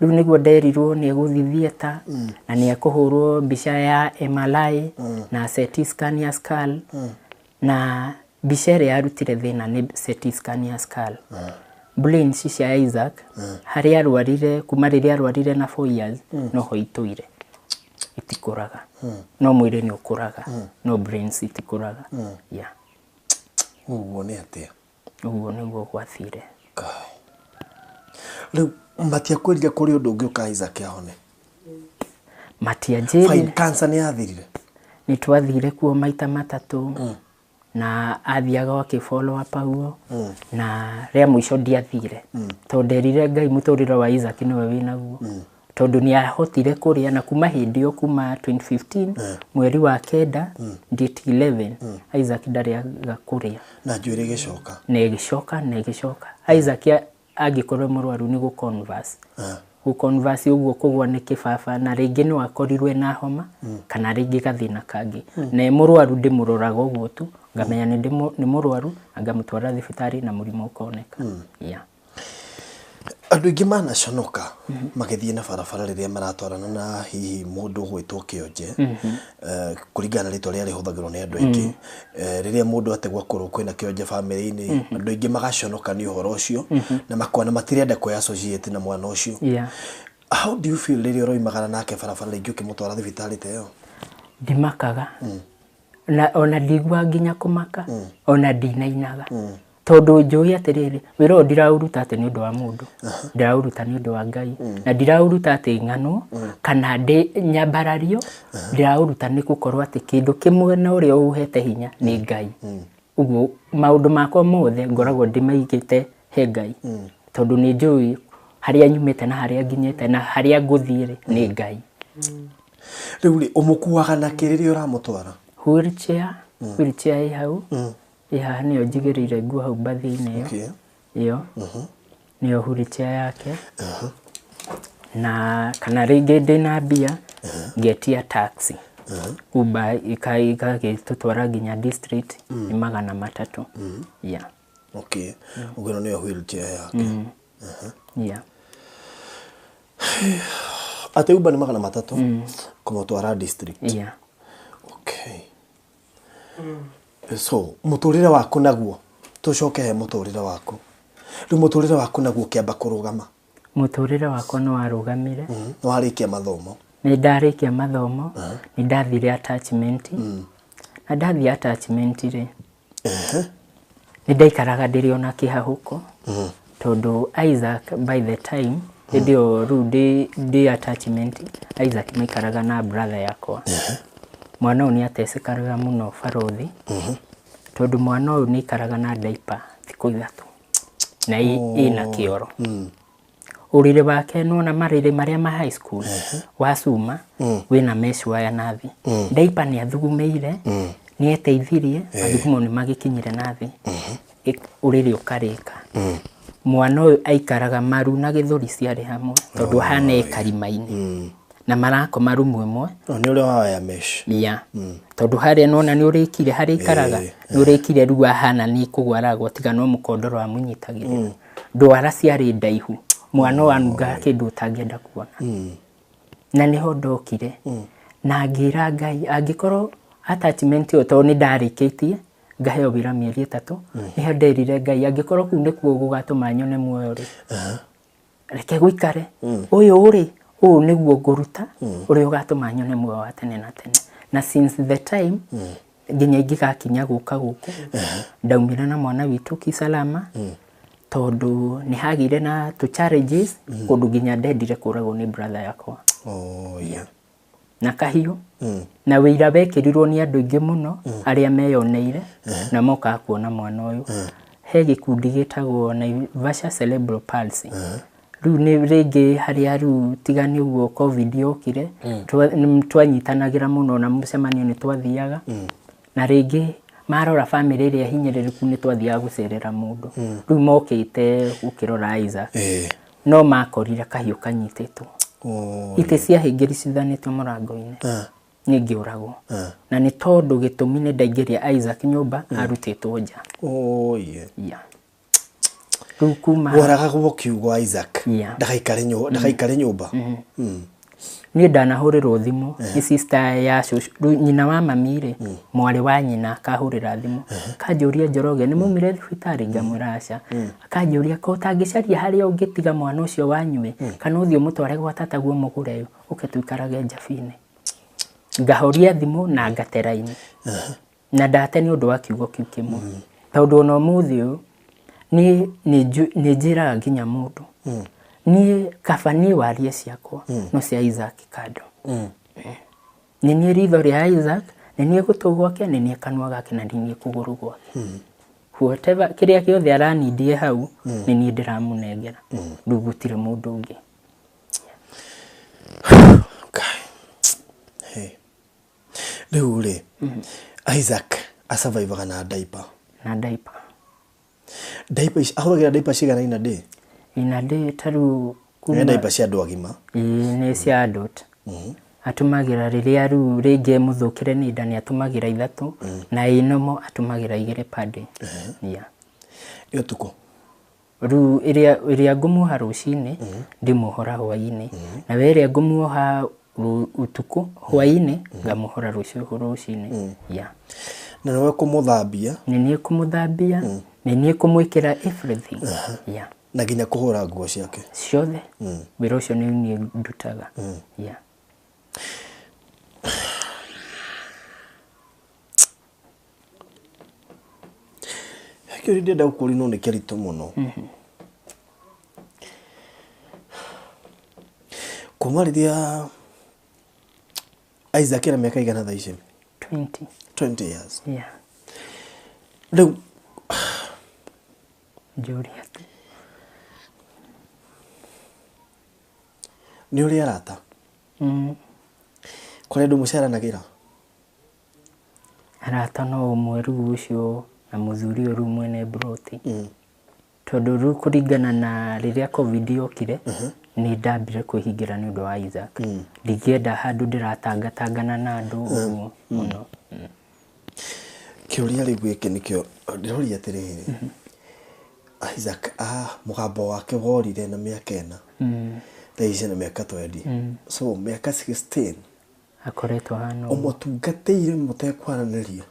Rĩu nĩguo nderirwo nĩ egũthiĩ theatre na nĩ ekũhũrwo mbica ya MRI na CT scan ya skull, na mbica ĩrĩa yarutire thĩna nĩ CT scan ya skull. Brains cia Isaac harĩa arwarire kuma rĩrĩa arwarire na 4 years noho itũire itikũraga, no mwĩrĩ nĩ ũkũraga, no brains itikũraga. Yeah. Ũguo nĩ atĩa? Ũguo nĩguo gwathire. Kai. Rĩu matiakwĩrire kũrĩ ũndũ ũngĩ ũka Isaac ahone? Matianjĩrire. Fine, cancer nĩ yathirire? Nĩ twathire kuo maita matatũ, na athiaga akĩ follow up ũguo, na rĩa mũico ndiathire tondũ nderire Ngai mũtũrĩre wa Isaac nĩwe wĩnaguo, tondũ nĩ ahotire kũrĩa, na kuma hĩndĩ ĩyo, kuma 2015 mweri wa 9 date 11, Isaac ndarĩaga kũrĩa. Na njuĩrĩ ĩgĩcoka? Na ĩgĩcoka, na ĩgĩcoka. Isaac angĩkorwo mũrwaru nĩ gũ-converse, gũ-converse ũguo kũgwa nĩ kĩbaba, na rĩngĩ no akorirwo ena homa kana rĩngĩ gathĩna kangĩ, na e mũrwaru ndĩmũroraga ũguo tu ngamenya nĩ mũrwaru, na ngamũtwara thibitarĩ na mũrimũ ũkoneka. Yeah. Andũ aingĩ manaconoka magĩthiĩ na barabara rĩrĩa maratwarana na hihi mũndũ ũgwĩtwo kĩonje, kũringana na rĩtwa rĩrĩa rĩhũthagĩrwo nĩ andũ aingĩ. Rĩrĩa mũndũ ategwa kũrwo kwĩna kĩonje bamĩrĩ-inĩ, andũ aingĩ magaconoka nĩ ũhoro ũcio na makona matirenda kwĩ associate na mwana ũcio. How do you feel rĩrĩa ũroimagara nake barabara rĩngĩ ũkĩmũtwara thibitarĩ ta ĩyo? Ndimakaga, na ona ndigua nginya kũmaka, ona ndinainaga, tondũ njũĩ atĩrĩrĩ, wĩra ũyũ ndiraũruta atĩ nĩ ũndũ wa mũndũ, ndiraũruta nĩ ũndũ wa Ngai, na ndiraũruta atĩ ng'ano kana ndĩ nyambarario, ndiraũruta nĩ gũkorwo atĩ kĩndũ kĩmwe na ũrĩa ũhete hinya nĩ Ngai. Ũguo maũndũ makwa mothe ngoragwo ndĩmaigĩte he Ngai, tondũ nĩ njũĩ harĩa nyumĩte na harĩa nginyĩte na harĩa ngũthiĩ rĩ nĩ Ngai. Rĩu rĩ, ũmũkuaga na kĩ rĩrĩa ũramũtwara? Wheelchair, wheelchair ĩ hau, ĩ haha nĩyo njigĩrĩire nguo hau mbathi-inĩ ĩyo. Ĩyo nĩyo wheelchair yake. Na kana rĩngĩ ndĩna mbia ngetia taxi, Uber igagĩtũtwara nginya district, nĩ 300. Yeah. Okay. Ũguo ĩno nĩyo wheelchair yake. Yeah. Atĩ Uber nĩ 300 kũmũtwara district? Yeah. Okay. So, mũtũrĩre waku naguo, tũcoke he mũtũrĩre waku. Rĩu mũtũrĩre waku naguo ũkĩamba kũrũgama? Mũtũrĩre wakwa nĩ warũgamire. Nĩ warĩkia mathomo? Nĩ ndarĩkia mathomo, nĩ ndathire attachment. Na ndathiĩ attachment rĩ, nĩ ndaikaraga ndĩrĩ ona kĩhahũko, tondũ Isaac by the time hĩndĩ ĩyo rĩu ndĩ attachment, Isaac maikaraga na brother yakwa. Mwana ũyũ nĩ atecekaga mũno barothi, tondũ mwana ũyũ nĩ aikaraga na diaper thikũ 3 na ĩna kĩoro. Ũrĩrĩ wake nĩwona marĩrĩ marĩa ma high school wa cuma wĩna mesh wire na thĩ. Diaper nĩ athugumĩire, nĩ eteithirie, mathugumo nĩ magĩkinyire na thĩ, ũrĩrĩ ũkarĩka. Mwana ũyũ aikaraga maru na gĩthũri ciarĩ hamwe, tondũ hana e karima-inĩ, na marakoma rumu ĩmwe. Nĩ ũrĩa wa wire mesh. Yeah. Tondũ harĩa nĩwona nĩ ũrĩkire harĩa aikaraga, nĩ ũrĩkire rĩu ahana nĩ kũgwa aragwa, tiga no mũkondoro amũnyitagĩrĩra. Ndwara ciarĩ ndaihu, mwana ũyũ anungaga kĩndũ ũtangĩenda kuona. Na nĩho ndokire, na ngĩra Ngai angĩkorwo attachment ĩyo, tondũ nĩ ndarĩkĩtie ngaheo wĩra mĩeri 3, nĩho nderire Ngai angĩkorwo kũu nĩkuo gũgatũma nyone muoyo rĩ, reke gũikare. Ũyũ rĩ, ũũ nĩguo ngũruta, ũrĩa ũgatũma nyone muoyo wa tene na tene. Na since the time nginya ingĩgakinya gũka gũkũ, ndaumire na mwana witũ kisalama, tondũ nĩ hagĩire na tũ challenges kũndũ nginya ndendire kũragwo nĩ brother yakwa. Oh, yeah. Na kahiũ, na wĩira wekĩrirwo nĩ andũ aingĩ mũno arĩa meyoneire na mokaga kuona mwana ũyũ. He gĩkundi gĩtagwo Naivasha Cerebral Palsy. Rĩu nĩ rĩngĩ harĩa rĩu tiga nĩ ũguo COVID yokire, twanyitanagĩra mũno na mũcemanio nĩ twathiaga. Na rĩngĩ marora bamĩrĩ ĩrĩa hinyĩrĩrĩku nĩ twathiaga gũcerera mũndũ. Rĩu mokĩte gũkĩrora Isaac. No makorire kahiũ kanyitĩtwo. Oh. Itĩ ciahĩngĩricithanĩtio mũrango-inĩ. Ah. Niĩ ngĩũragwo. Ah. Na nĩ tondũ gĩtũmi nĩ ndaingĩria Isaac nyũmba arutĩtwo nja. Oh, yeah. Yeah. Rĩu kuma Woragagwo kiugo Isaac. Yeah. Ndagaikare nyũmba, ndagaikare nyũmba. Niĩ ndanahũrĩrwo thimũ nĩ sister ya cũcũ, rĩu nyina wa mami rĩ, mwarĩ wa nyina akahũrĩra thimũ, akanjũria Njoroge nĩ maumire thibitarĩ, ngamwĩra aca. Akanjũria ko ũtangĩcaria harĩa ũngĩtiga mwana ũcio wanyu ĩ, kana ũthiĩ ũmũtware gwa tataguo mũgũre ĩ, ũke tũikarage Njabinĩ. Ngahoria thimũ na ngate raini. Na ndate nĩ ũndũ wa kiugo kĩu kĩmwe. Tondũ ona ũmũthĩ ũyũ, niĩ nĩ njĩraga nginya mũndũ. Niĩ kaba niĩ warie ciakwa no cia Isaac kando. Nĩ niĩ ritho rĩa Isaac, nĩ niĩ gũtũ gwake, nĩ niĩ kanua gake na nĩ niĩ kũgũrũ gwake. Whatever kĩrĩa gĩothe aranindie hau, nĩ niĩ ndĩramũnengera. Rĩu gũtirĩ mũndũ ũngĩ. Okay. Hey. Rĩu rĩ, Isaac asurvivaga na diaper. Na diaper. Diaper ici, ahũthagĩra diaper cigana in a day? In a day ta rĩu Nĩ kuma diaper cia andũ agima. Ĩĩ nĩ cia adult. Atũmagĩra rĩrĩa rĩu rĩngĩ mũthũkĩre nĩ nda nĩ atũmagĩra 3 na ĩ normal atũmagĩra 2 per day. Yeah. Ĩ ũtukũ? Rĩu ĩrĩa ngũmuoha rũcinĩ ndĩmuohora hwaĩ-inĩ, na we ĩrĩa ngũmuoha ũtukũ hwaĩ-inĩ ngamuohora rũciũ rũcinĩ. Yeah. Na nĩwe kũmũthambia? Nĩ niĩ kũmũthambia, nĩ niĩ kũmwĩkĩra everything. Yeah. Na nginya kũhũra nguo ciake? Ciothe. Wĩra ũcio nĩ niĩ ndutaga. Yeah. Kĩũria ndĩrenda gũkũria no nĩ kĩritũ mũno. Kuma rĩrĩa Isaac ena mĩaka igana thaa ici? 20. 20 years. Yeah. Rĩu Njũria tu. Nĩ ũrĩ arata? Kũrĩ andũ mũceranagĩra? Arata no ũmwe rĩu ũcio na mũthuri ũyũ rĩu mwene mburoti. Tondũ rĩu kũringana na rĩrĩa COVID yokire, nĩ ndambire kwĩhingĩra nĩ ũndũ wa Isaac. Ndingĩenda handũ ndĩratangatangana na andũ ũguo mũno. Kĩũria rĩu gĩkĩ nĩkĩo ndĩroria atĩrĩrĩ. Isaac, mũgambo wake worire na mĩaka 4. Thaa ici na mĩaka 20. So mĩaka 16. Akoretwo hana ũguo. Ũmũtungatĩire mũtekwaranĩria?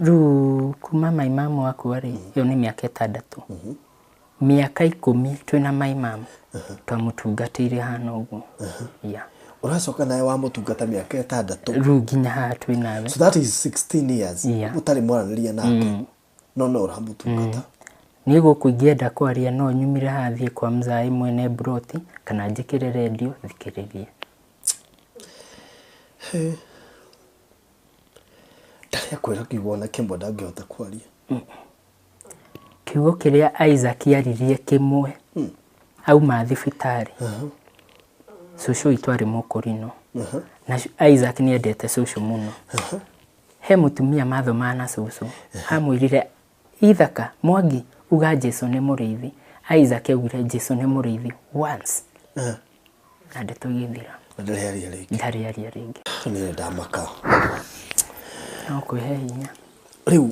Rĩu kuma mai mamu akua rĩ, ĩyo nĩ mĩaka 6. Mĩaka 10 twĩna mai mamu twamũtungatĩire hana ũguo. Yeah. Ũracoka nawe wamũtungata mĩaka 6. Rĩu nginya haha twĩ nawe. So that is 16 years. Yeah. Mũtarĩ mwaranĩria nake. No no ũramũtungata. Niĩ gũkũ ingĩenda kwaria no nyumire haha thiĩ kwa mzaĩ mwene mburoti kana njĩkĩre redio thikĩrĩrie. Ndarĩ akwĩra kiugo ona kĩmwe ndangĩhota kwaria. Kiugo kĩrĩa Isaac aririe kĩmwe auma thibitarĩ. Cũcũ witũ arĩ mũkũrinũ. Na Isaac nĩ endete cũcũ mũno. He mũtumia mathomaga na cũcũ. Amwĩrire Ithaka Mwangi uga Jesu nĩ mũrĩithi. Isaac augire Jesu nĩ mũrĩithi once. Na ndeto igĩthira. Na ndarĩ aria rĩngĩ. Ndarĩ aria rĩngĩ. Nĩ ndamaka. No kwĩhe hinya. Rĩu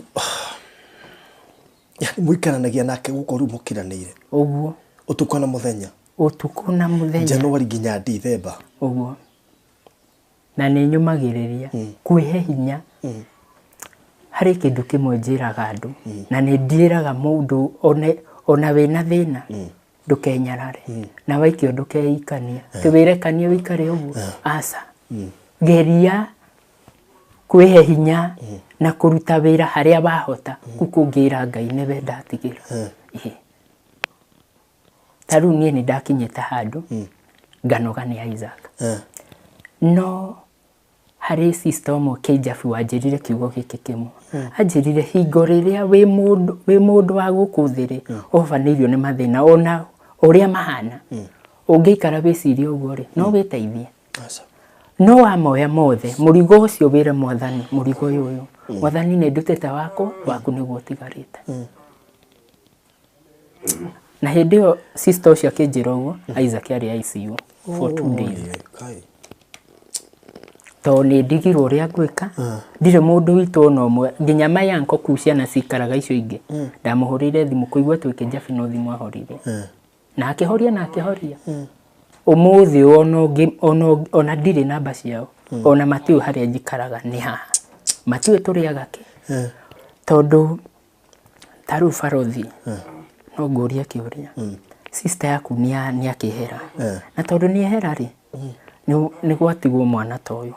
yani mũikaranagia nake gũkũ rĩu mũkiranĩire. Ũguo. Ũtukũ na mũthenya. Ũtukũ na mũthenya. January nginya December. Ũguo. Na nĩ nyũmagĩrĩria kwĩhe hinya. Harĩ kĩndũ kĩmwe njĩraga andũ. Na nĩ njĩraga mũndũ ona wĩna thĩna ndũkenyarare. Na waikio ndũkeikanie. Ti wĩrekanie wĩikare ũguo. Aca. Geria kwĩhe hinya na kũruta wĩra harĩa wahota gũkũngĩra Ngai nĩwe ndatigĩra. Ta rĩu niĩ nĩ ndakinyĩte handũ nganoga nĩ Isaac. No harĩ sister ũmwe Kĩnjabi wanjĩrire kiugo gĩkĩ kĩmwe. Anjĩrire hingo rĩrĩa wĩ mũndũ wa gũkũ thĩ rĩ, ũhobanĩirio nĩ mathĩna ona ũrĩa mahana. Ũngĩikara wĩcirie ũguo rĩ, no wĩteithie. No wamoya mothe, mũrigo ũcio wĩre mwathani, mũrigo ũyũ ũyũ. Mwathani nĩ ndutĩte wakwa, waku nĩguo ũtigarĩte. Na hĩndĩ ĩyo sister ũcio akĩnjĩra ũguo, Isaac arĩ ICU. for 2 days. Kai. Tondũ nĩ ndigirwo ũrĩa ngwĩka, ndirĩ mũndũ witũ ona ũmwe, nginya mayanko kuu ciana cikaraga icio ingĩ, ndamũhũrĩire thimũ kũigua twĩ Kĩjabi no thimũ ahorire na akĩhoria na akĩhoria. Ũmũthĩ ona ũngĩ ona ndirĩ namba ciao, ona matiũĩ harĩa njikaraga nĩ haha, matiũĩ tũrĩaga kĩ, tondũ ta rĩu barothi no ngũrie kĩũria, sister yaku nĩ akĩhera, na tondũ nĩ ehera rĩ, nĩ gwatigwo mwana ta ũyũ,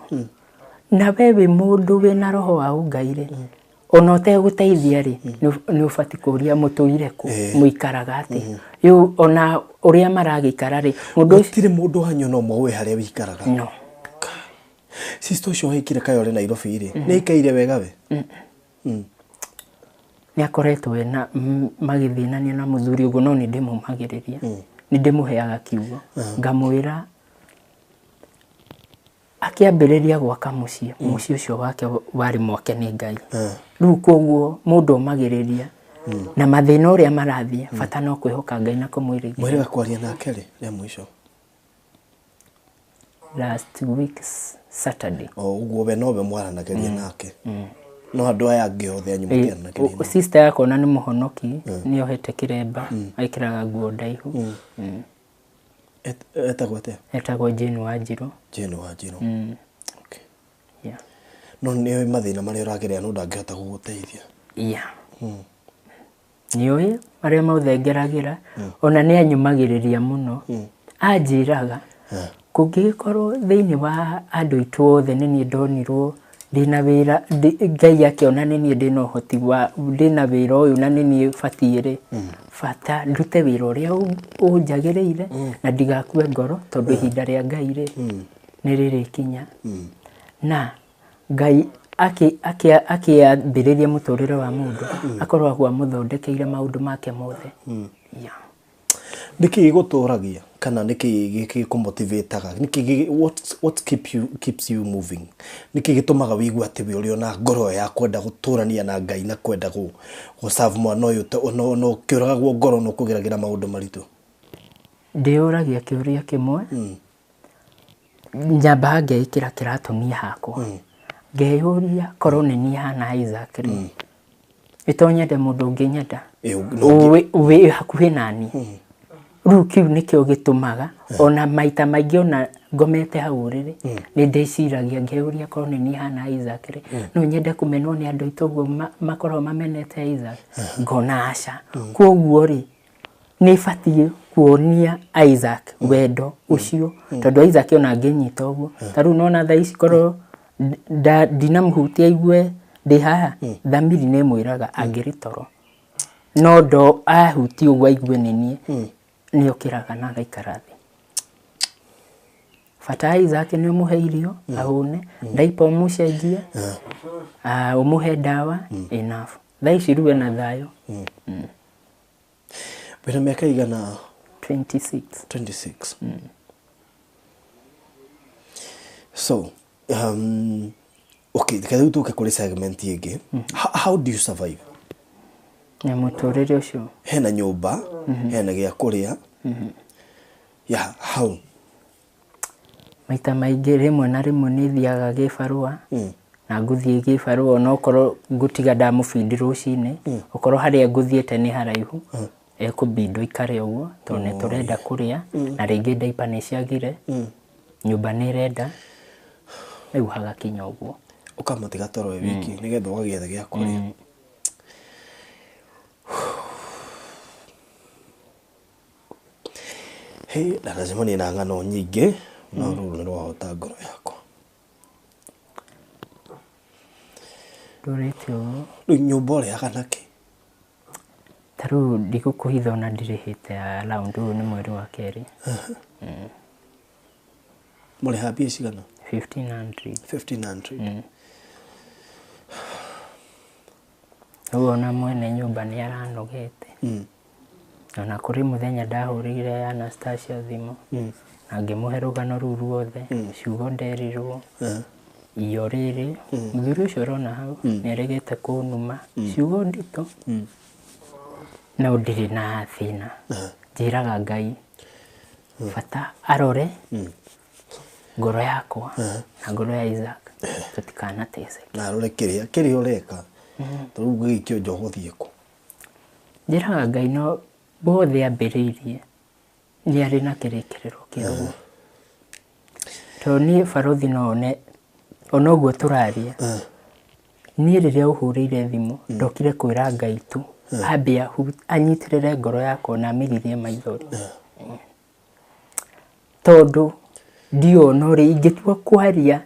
na we wĩ mũndũ wĩna roho wa ũngai rĩ, ona ũtegũteithia rĩ, nĩ ũbatiĩ kũria mũtũire kũ, mũikaraga atĩa rĩu, ona ũrĩa maragĩikara rĩ, mũndũ ũcio. Gũtirĩ mũndũ wanyu no ũmwe ũĩ harĩa wĩikaraga? No. Sister ũcio wahikire kaĩ ũrĩ Nairobi rĩ, nĩ aikaire wega we? Nĩ akoretwo ena magĩthĩnania na mũthuri ũguo, no nĩ ndĩmũmagĩrĩria, nĩ ndĩmũheaga kiugo, ngamwĩra akĩambĩrĩria gwaka mũciĩ, mũciĩ ũcio wake warĩ mwake nĩ Ngai. Rĩu koguo mũndũ omagĩrĩria na mathĩna ũrĩa marathiĩ, bata no kwĩhoka Ngai na kũmwĩrĩgĩrĩra. Mwĩrĩga kwaria nake rĩ rĩa mũico? Last week Saturday. O ũguo we nowe mwaranagĩria nake, no andũ aya angĩ othe anyu mũtiaranagĩria nao? Sister yakwa ona nĩ mũhonoki, nĩ ohete kĩremba, ekĩraga nguo ndaihu. Etagwo atĩa? Etagwo Jane Wanjirũ. Jane Wanjirũ. Okay. Yeah. No nĩ ũĩ mathĩna marĩa ũragerera, no ndangĩhota gũgũteithia? Yeah. Nĩũĩ marĩa mothe ngeragĩra, ona nĩ anyumagĩrĩria mũno, anjĩraga kũngĩgĩkorwo thĩinĩ wa andũ aitũ othe nĩ niĩ ndonirwo ndĩna wĩra, Ngai akĩona nĩ niĩ ndĩna ũhoti wa ndĩna wĩra ũyũ na nĩ niĩ batiĩ rĩ, bata ndute wĩra ũrĩa ũnjagĩrĩire na ndigakue ngoro, tondũ ihinda rĩa Ngai rĩ nĩ rĩrĩkinya, na Ngai akĩambĩrĩria mũtũrĩre wa mũndũ akoragwo amũthondekeire maũndũ make mothe. Yeah. Nĩkĩ gĩgũtũragia kana nĩkĩ gĩkũmotivataga, nĩkĩ what keeps you moving? Nĩkĩ gĩtũmaga wĩigue atĩ wĩ ũrĩ ona ngoro ya kwenda gũtũrania na Ngai na kwenda gũ serve mwana ũyũ, ona ũkĩũragagwo ngoro na ũkũgeragĩra maũndũ maritũ? Ndĩyũragia kĩũria kĩmwe, nyambaga ngeĩkĩra kĩratũ niĩ hakwa, ngeyũria korwo nĩ niĩ hana Isaac rĩ, ĩto nyende mũndũ ũngĩ nyenda No wĩ hakuhĩ nani. Rĩu kĩu nĩkĩo gĩtũmaga ona maita maingĩ ona ngomete hau ũrĩrĩ nĩ ndĩciragia, ngeyũria korwo nĩ niĩ hana Isaac rĩ, no nyende kũmenwo nĩ andũ aitũ ũguo makoragwo mamenete Isaac? Ngona aca. Koguo rĩ, nĩ batiĩ kuonia Isaac wendo ũcio, tondũ Isaac ona angĩnyita ũguo ta rĩu nona thaa ici, korwo ndinamũhutia aigue ndĩ haha, thamiri nĩ ĩmwĩraga angĩrĩ toro, no ndo ahutia ũguo aigue nĩ niĩ, nĩ okĩraga na agaikara thĩ. Bata Isaac nĩ ũmũhe irio ahũne, ndaipa ũmũcenjie, ũmũhe ndawa, enough. Thaa ici rĩu ena thayũ. Wĩna mĩaka igana? 26. 26. So okay, reke rĩu tũke kũrĩ segment ĩngĩ. How do you survive? Na mũtũrĩre ũcio? Hena nyũmba, hena gĩa kũrĩa, yeah, how? Maita maingĩ, rĩmwe na rĩmwe nĩ thiaga gĩbarũa, na ngũthiĩ gĩbarũa onokorwo ngũtiga ndamũbindi rũcinĩ, okorwo harĩa ngũthiĩte nĩ haraihu, ekũbindwo ikare ũguo, tondũ nĩ tũrenda kũrĩa, na rĩngĩ ndaipa nĩ ciagire, nyũmba nĩ ĩrenda, rĩu hagakinya ũguo. Ũkamũtiga toro wĩ wiki nĩgetha ũgagĩetha gĩa kũrĩa. Hĩ, ndanacemania na ng'ano nyingĩ, no rũrũ nĩ rwahota ngoro yakwa. Ndũrĩte ũguo. Rĩu nyũmba ũrĩhaga nakĩ? Ta rĩu ndigũkũhitha, ona ndirĩhĩte around, ũyũ nĩ mweri wa kerĩ. Mũrĩhaga mbia cigana? 1500. 1500. Rĩu ona mwene nyũmba nĩ aranogete. Ona kũrĩ mũthenya ndahũrĩire Anastasia thimũ na ngĩmũhe rũgano rũu ruothe, ciugo nderirwo, iyo rĩrĩ mũthuri ũcio ũrona hau nĩ aregete kũnuma, ciugo nditũ, no ndirĩ na thĩna, njĩraga Ngai. Bata arore ngoro yakwa na ngoro ya Isaac tũtikanateceke. Na arore kĩrĩa kĩrĩa ũreka, tondũ rĩu ũngĩgĩikio nja ũgũthiĩ kũ? Njĩraga Ngai no bothe ambĩrĩirie nĩ arĩ na kĩrĩkĩrĩro kĩaguo, tondũ niĩ barothi no one ona ũguo tũraria. Niĩ rĩrĩa ũhũrĩire thimũ ndokire kwĩra Ngai tu ambe anyitĩrĩre ngoro yakwa na amĩgirie maithori, tondũ ndiona ũrĩa ingĩtua kwaria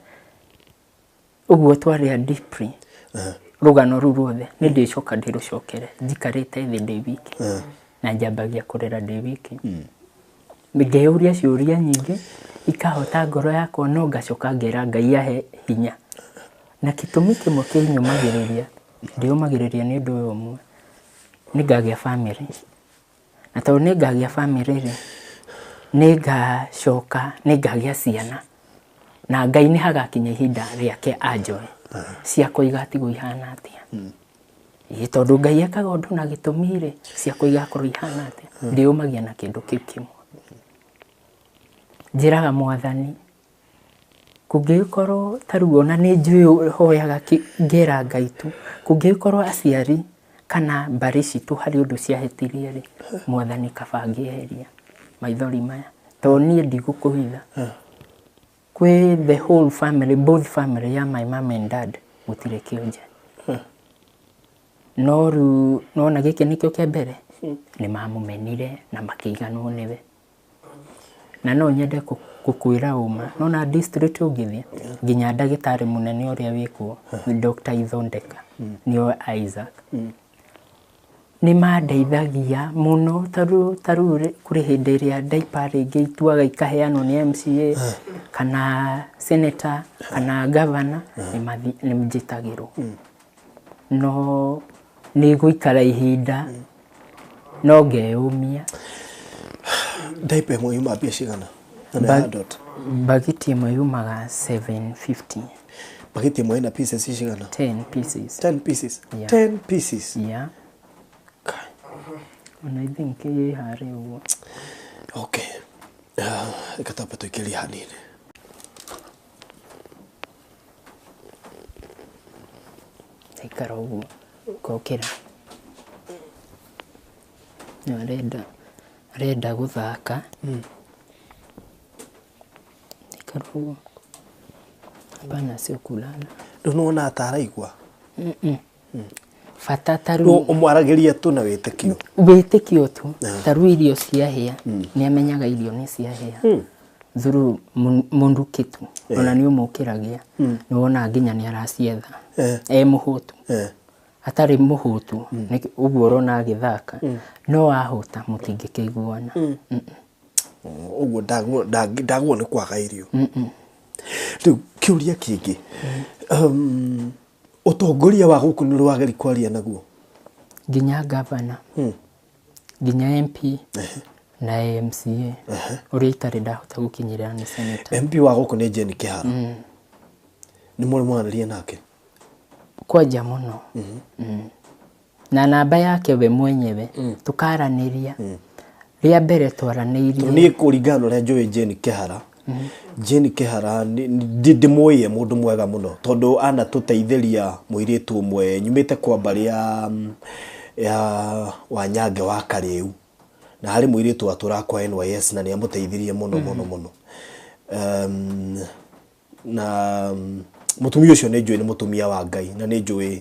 ũguo twaria deeply rũgano rũu ruothe. Nĩ ndĩcoka ndĩrũcokere njikarĩte thĩ ndĩ wiki, na njambagia kũrĩra ndĩ wiki, ngeyũria ciũria nyingĩ ikahota ngoro yakwa, no ngacoka ngera Ngai ahe hinya. Na gĩtũmi kĩmwe kĩnyũmagĩrĩria, ndĩyũmagĩrĩria nĩ ũndũ ũyũ ũmwe: nĩ ngagĩa bamĩrĩ, na tondũ nĩ ngagĩa bamĩrĩ rĩ, nĩ ngacoka nĩ ngagĩa ciana, na Ngai nĩ hagakinya ihinda rĩake anjoe, ciakwa igatigwo ihana atĩa? Ĩĩ, tondũ Ngai ekaga ũndũ na gĩtũmi rĩ, ciakwa igakorwo ihana atĩa? Ndĩyũmagia na kĩndũ kĩu kĩmwe. Njĩraga Mwathani kũngĩgĩkorwo ta rĩu ona nĩ njũĩ hoyaga ngera Ngai tu, kũngĩgĩkorwo aciari kana mbarĩ citũ harĩ ũndũ ciahĩtirie rĩ, Mwathani kaba ngĩeheria maithori maya, tondũ niĩ ndigũkũhitha kwĩ the whole family, both family ya my mom and dad, gũtirĩ kĩonje. No rĩu nona gĩkĩ nĩkĩo kĩa mbere nĩ mamũmenire na makĩiganwo nĩwe. Na no nyende gũkwĩra ũma, nona district ũngĩthiĩ nginya ndagĩtarĩ mũnene ũrĩa wĩkuo, Dr. Ithondeka, nĩwe Isaac, nĩ mandeithagia mũno. Tarĩu kũrĩ hĩndĩ ĩrĩa diaper rĩngĩ ituaga ikaheanwo nĩ MCA kana senator kana governor, nĩ njĩtagĩrwo, no nĩ gũikara ihinda no ngeyũmia. Diaper ĩmwe yuma mbia cigana na nĩ ya dot? Bagiti ĩmwe yumaga 750. Bagiti ĩmwe ĩna pieces cigana? 10 pieces. 10 pieces? Yeah. 10 pieces? Yeah. Kai. Ona I think ĩ harĩa ũguo. Okay. Reke twambe tũikĩrie hanini. Aikara ũguo ngokĩra, no arenda gũthaka. Aikara ũguo, hapana, sio kulala. Rĩu nĩwona ta araigua? Bata ta Rĩu rĩu ũmwaragĩria tu na wĩtĩkio? Wĩtĩkio tu. Ta rĩu irio ciahĩa, nĩ amenyaga irio nĩ ciahĩa through mũnduki tu. Ona nĩ ũmũkĩragia, nĩ wona nginya nĩ aracietha e mũhũtu. Atarĩ mũhũtu ũguo ũrona agĩthaka, no ahũta mũtingĩkĩiguana. Ũguo ndagwo nĩ kwaga irio. Rĩu kĩũria kĩngĩ, ũtongoria wa gũkũ nĩ ũrĩ wageri kwaria naguo? Nginya gavana, nginya MP na MCA. Ũrĩa itarĩ ndahota gũkinyĩra nĩ senator. MP wa gũkũ nĩ Jane Kĩhara, nĩ mũrĩ mwaranĩria nake? Kwanja mũno. Na namba yake we mwenyewe tukaranĩria. Rĩa mbere twaranĩirie Niĩ kũringana na ũrĩa njũĩ Jane Kĩhara, Jane Kĩhara ndĩmũĩ e mũndũ mwega mũno, tondũ anatũteithĩria mũirĩtu ũmwe nyumĩte kwa mbarĩ ya Wanyange wa Karĩu, na harĩ mũirĩtu watũraga kwa NYS na nĩ amũteithirie mũno mũno mũno. Na mũtumia ũcio nĩ njũĩ nĩ mũtumia wa Ngai, na nĩ njũĩ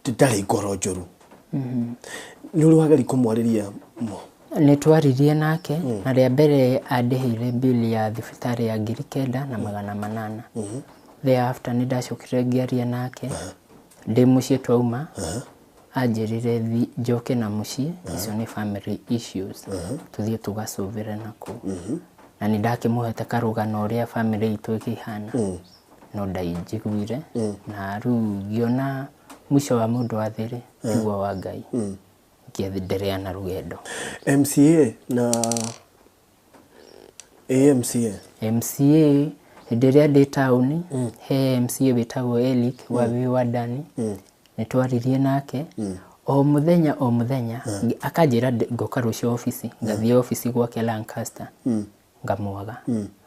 ndarĩ ngoro njũru. Nĩ ũrĩ wageri kũmwarĩria? Nĩ twaririe nake, na rĩa mbere andĩhĩire bill ya thibitarĩ ya 9800. Thereafter nĩ ndacokire ngĩaria nake ndĩ mũciĩ, twauma anjĩrire njoke na mũciĩ, icio nĩ family issues, tũthiĩ tũgacũvĩre nakũu. Na nĩ ndakĩmũhete karũgano ũrĩa family itũ ĩkĩhana, no ndainjiguire. Na rĩu ngĩona mũico wa mũndũ wa thĩ rĩ tiguo wa Ngai, ngĩenderea na rũgendo. MCA na AMCA? MCA hĩndĩ ĩrĩa ndĩ taũni, he MCA wĩtagwo Eric wa Viwandani, nĩ twaririe nake. O muthenya o muthenya akanjĩra ngoka rũciũ obici, ngathiĩ obici gwake Lancaster, ngamwaga,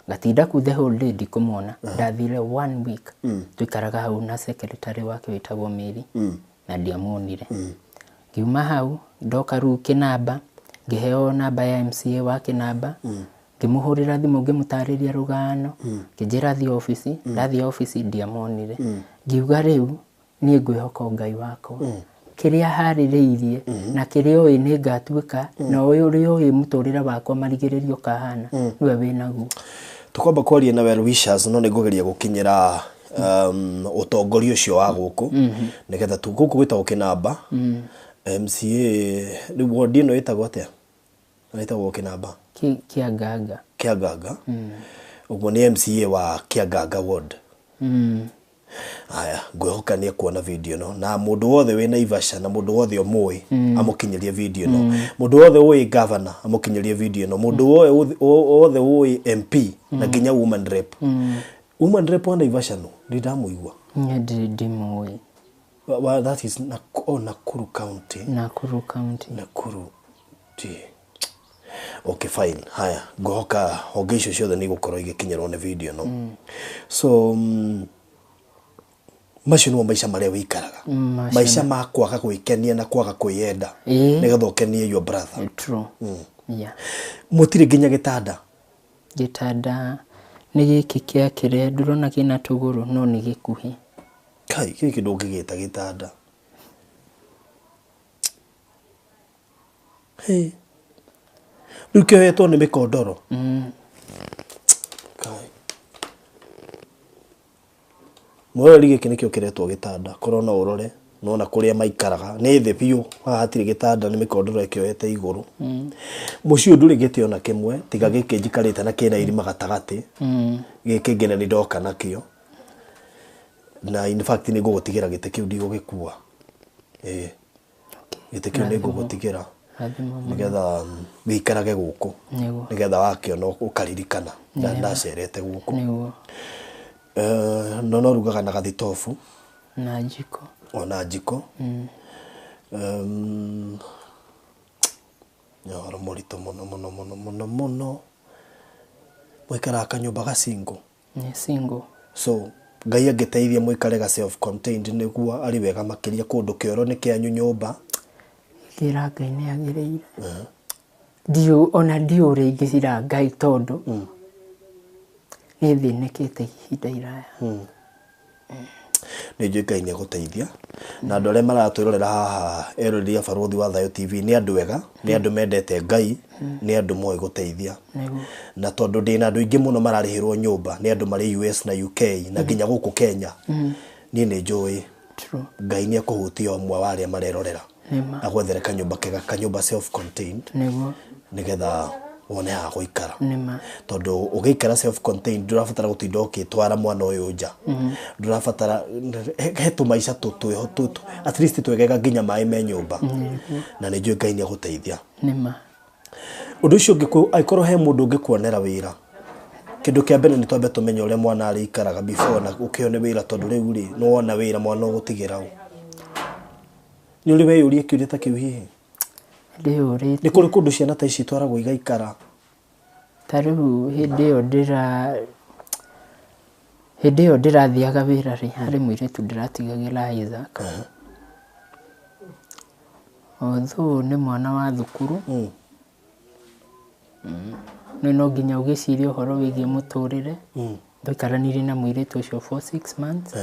ngatinda kuu the whole day ndikũmuona. Ndathire one week tũikaraga hau na secretary wake wĩtagwo Mary na ndiamuonire. Ngiuma hau ndoka rĩu Kĩnamba, ngĩheo namba ya MCA wa Kĩnamba, ngĩmũhũrĩra thimũ ngĩmũtarĩria rũgano, ngĩnjĩra thiĩ obici. Ndathiĩ obici ndiamuonire. Ngiuga rĩu niĩ ngwĩhoka Ngai wakwa, kĩrĩa harĩrĩirie na kĩrĩa ũĩ nĩ ngatuĩka, na ũrĩa ũĩ mũtũrĩre wakwa marigĩrĩrio kahana nĩwe wĩnaguo. Tũkwamba kwaria na well wishers, no nĩ ngũgeria gũkinyĩra ũtongoria ũcio wa gũkũ nĩgetha tu gũkũ gwĩtagwo Kĩnamba. MCA rĩu ward ĩno ĩtagwo atĩa? Ĩtagwo Kĩnamba. Kĩanganga. Kĩanganga. Ũguo nĩ MCA wa Kĩanganga ward. Aya, ngwĩhoka nĩ ekuona video ĩno, na mũndũ wothe wĩ Naivasha na mũndũ wothe ũmũĩ amũkinyĩrie video ĩno, mũndũ wothe ũĩ governor amũkinyĩrie video ĩno, mũndũ wothe ũĩ MP na nginya woman rep. Woman rep wa Naivasha no nĩ ndamũigua. Ndimũĩ. Well, that is Nakuru County. Nakuru County. Nakuru. Okay, fine. Haya, ngũhoka honge icio ciothe nĩ igũkorwo igĩkinyĩrwo nĩ video ĩno. So macio nĩmo maica marĩa wĩikaraga. Maica ma kwaga gwĩkenia na kwaga kwĩyenda nĩgetha ũkenie your brother. True. Yeah. Mũtirĩ nginya gĩtanda. Gĩtanda nĩ gĩkĩ kĩa kĩrĩa ndũrona kĩna tũgũrũ, no nĩ gĩkuhĩ. Kai, gĩkĩ ndũngĩgĩta gĩtanda. Hey. Rĩu kĩohetwo nĩ mĩkondoro. Kai. Mwĩrori gĩkĩ nĩkĩo kĩretwo gĩtanda. Korwo no ũrore, nona kũrĩa maikaraga nĩ thĩ biũ, haha hatirĩ gĩtanda, nĩ mĩkondoro ĩkĩohete igũrũ. Mũciĩ ũyũ ndũrĩ gĩtĩ ona kĩmwe, tiga gĩkĩ njikarĩte na kĩna irima gatagatĩ. Gĩkĩ nginya nĩ ndoka nakĩo. Na in fact nĩ ngũgũtigĩra gĩtĩ kĩu, ndigũgĩkua. Gĩtĩ kĩu nĩ ngũgũtigĩra nĩgetha wĩikarage gũkũ, nĩgetha wakĩona ũkaririkana ndacerete gũkũ. No no rugaga na gathitobu na njiko. Ona njiko. Nĩ ũhoro mũritũ mũno mũno mũno mũno mũno. Mũikaraga kanyũmba ga single. Nĩ single. So Ngai angĩteithia mũikare ga self contained nĩguo arĩ wega makĩria, kũndũ kĩoro nĩ kĩanyu nyũmba. Ingĩra Ngai nĩ agĩrĩire. Ndiũ ona ndiũ ũrĩa ingĩcira Ngai tondũ nĩ thĩnĩkĩte ihinda iraya. Nĩ njũĩ Ngai nĩ egũteithia. Na andũ arĩa maratwĩrorera haha eroreri a Barũthi wa Thayũ TV nĩ andũ ega, nĩ andũ mendete Ngai, nĩ andũ moĩ gũteithia. Na tondũ ndĩna andũ aingĩ mũno mararĩhĩrwo nyũmba, nĩ andũ marĩ US na UK na nginya gũkũ Kenya. Niĩ nĩ njũĩ Ngai nĩ ekũhutia ũmwe wa arĩa marerorera. Agwethere kanyũmba kega, kanyũmba self contained. Nĩgetha wone ha gũikara. Tondũ ũgĩikara self contained ndũrabatara gũtinda ũgĩtwara mwana ũyũ nja. Ndũrabatara he tũmaica twĩho tũtũ. At least twegega nginya maĩ me nyũmba. Na nĩ njũĩ Ngai nĩ egũteithia. Ũndũ ũcio ũngĩ, angĩkorwo he mũndũ ũngĩkuonera wĩra, kĩndũ kĩa mbere nĩ twambe tũmenye ũrĩa mwana arĩikaraga before na ũkĩone wĩra, tondũ rĩu rĩ nĩ wona wĩra mwana ũgũtigĩra ũ. Nĩ ũrĩ weyũria kĩũria ta kĩu hihi? Ndĩyũrĩtie. Nĩ kũrĩ kũndũ ciana ta ici itwaragwo igaikara? Ta rĩu hĩndĩ ĩyo ndĩrathiaga wĩra rĩ, harĩ mũirĩtu ndĩratigagĩra Isaac. Although nĩ mwana wa thukuru, no no nginya ũgĩcirie ũhoro wĩgiĩ mũtũrĩre. Ndaikaranirie na mũirĩtu ũcio for 6 months.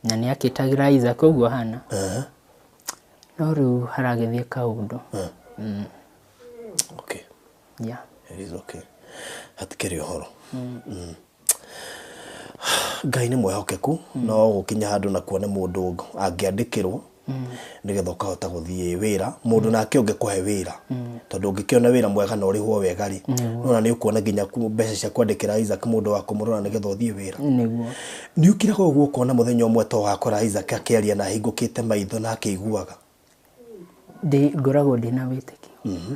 Na nĩ akĩtagĩra Isaac ũguo ahana. No rĩu haragĩthiĩ kaũndũ. Okay. Yeah. It is okay. Hatikĩrĩ ũhoro. Ngai nĩ mwĩhokeku, no gũkinya handũ na kuone mũndũ angĩandĩkĩrwo nĩgetha ũkahota gũthiĩ wĩra, mũndũ nake ũngĩkũhe wĩra, tondũ ũngĩkĩona wĩra mwega na ũrĩhwo wega rĩ, nona nĩ ũkuona nginya mbeca cia kwandĩkĩra Isaac mũndũ wa kũmũrora nĩgetha ũthiĩ wĩra. Nĩ ũkiraga ũguo ũkona mũthenya ũmwe to ũgakora Isaac akĩaria na ahingũkĩte maitho na akĩiguaga? Ngoragwo ndĩna wĩtĩkio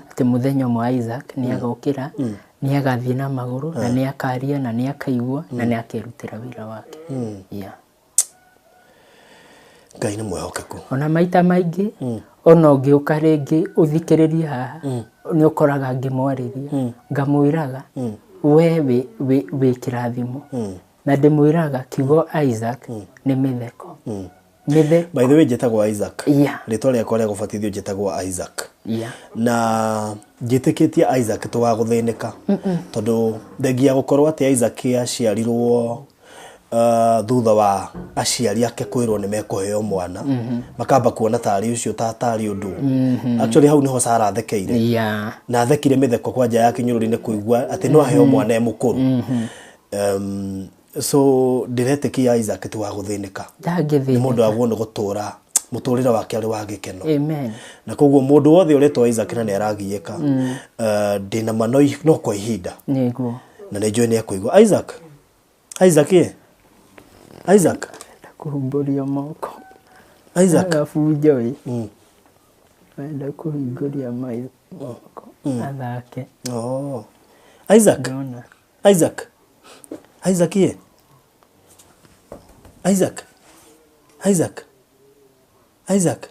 atĩ mũthenya ũmwe Isaac nĩ agokĩra, nĩ agathiĩ na magũrũ, na nĩ akaria, na nĩ akaigua, na nĩ akerutĩra wĩra wake. Yeah. Ngai nĩ mwĩhokeku. Ona maita maingĩ, Ona ũngĩũka rĩngĩ ũthikĩrĩrie haha, nĩ ũkoraga ngĩmwarĩria, ngamwĩraga we wĩ kĩrathimo, na ndĩmwĩraga kiugo Isaac nĩ mĩtheko. Mĩtheko. By the way, njĩtagwo Isaac. Yeah. Rĩtwa rĩakwa rĩa gũbatithio njĩtagwo Isaac. Yeah. Na njĩtĩkĩtie Isaac ti wa gũthĩnĩka, tondũ thengia gũkorwo atĩ Isaac aciarirwo thutha wa aciari ake kwĩrwo nĩ mekũheo mwana, makamba kuona tarĩ ũcio tarĩ ũndũ. Actually hau nĩho Sarah athekeire. Yeah. Na athekire mĩtheko kwanja ya kĩnyũrũri nĩ kũigua atĩ no aheo mwana e mũkũrũ. So ndĩretĩkia Isaac ti wa gũthĩnĩka. Ndangĩthĩnĩka. Nĩ mũndũ wagwo nĩ gũtũra mũtũrĩre wake arĩ wa gĩkeno. Amen. Na koguo mũndũ wothe ũretwo Isaac na nĩ aragiĩka, ndĩna ma no kwa ihinda. Nĩguo. Na nĩ njũĩ nĩ ekũigua. Isaac. Isaac ĩ? Isaac. Kũhumbũria moko. Isaac. Agabunjo ĩ. Enda kũhingũria moko athake. Oh. Isaac. Ndona. Isaac. Isaac ĩ? Isaac. Isaac. Isaac.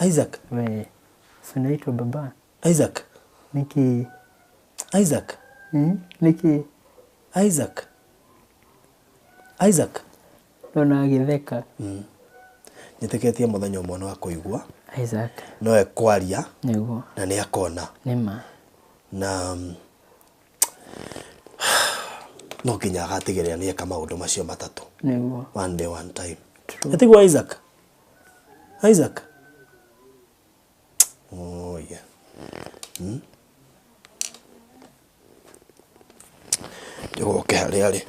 Isaac. We. Si unaitwa baba? Isaac. Niki. Isaac. Niki. Isaac. Isaac. Ndona agĩtheka. Njĩtĩkĩtie mũthenya ũmwe no akũigua. Isaac. No ekwaria. Nĩguo. Na nĩ akona. Nĩma. Na no nginya agatigĩrĩra nĩ eka maũndũ macio matatũ. Nĩguo. One day, one time. Ĩtiguo Isaac. Isaac. Oh yeah. Njũgũke harĩa arĩ.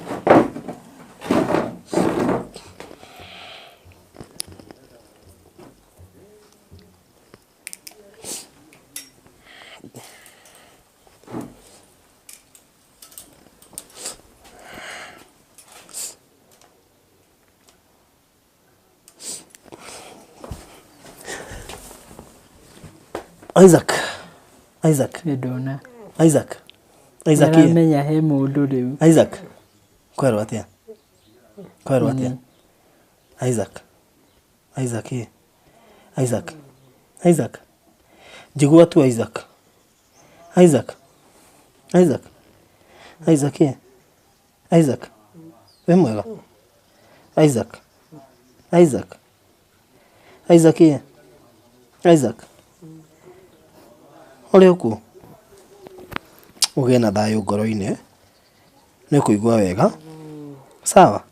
Isaac. Isaac. Nĩndona. Isaac. Isaac. Nĩaramenya he mũndũ rĩu. Isaac. Kwerwo atĩa? Kwerwo atĩa? Isaac. Isaac. Isaac. Isaac. Njigua tu Isaac. Isaac. Isaac. Isaac. Isaac. Wĩ mwega? Isaac. Isaac. Isaac. Isaac. Ũrĩ ũkuo? Ũgĩe na thayũ ngoro-inĩ, nĩ ũkũigua wega. Sawa?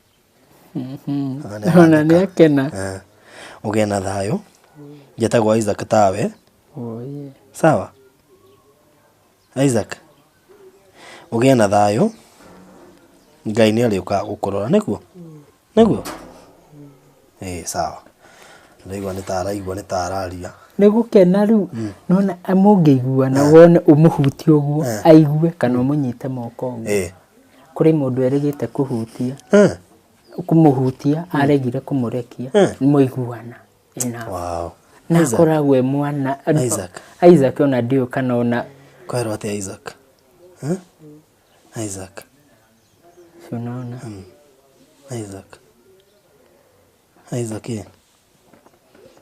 Ona nĩ akena. Ũgĩe na thayũ. Njĩtagwo Isaac tawe. Oye. Sawa? Isaac. Ũgĩe na thayũ. Ngai nĩ arĩũkaga gũkũrora, nĩguo? Nĩguo? Ĩĩ sawa. Ndaigua nĩ ta araigua nĩ ta araria. Nĩ gũkena rĩu. Nona mũngĩiguana wone ũmũhutie ũguo, aigue kana ũmũnyite moko ũguo. Kũrĩ mũndũ erĩgĩte kũhutia. Kũmũhutia, aregire kũmũrekia, mũiguana. Wow. Na akoragwo e mwana. Isaac. Isaac ona ndiũĩ kana ona. Kwerwo atĩa Isaac? Isaac. Si unaona? Isaac. Isaac ĩ.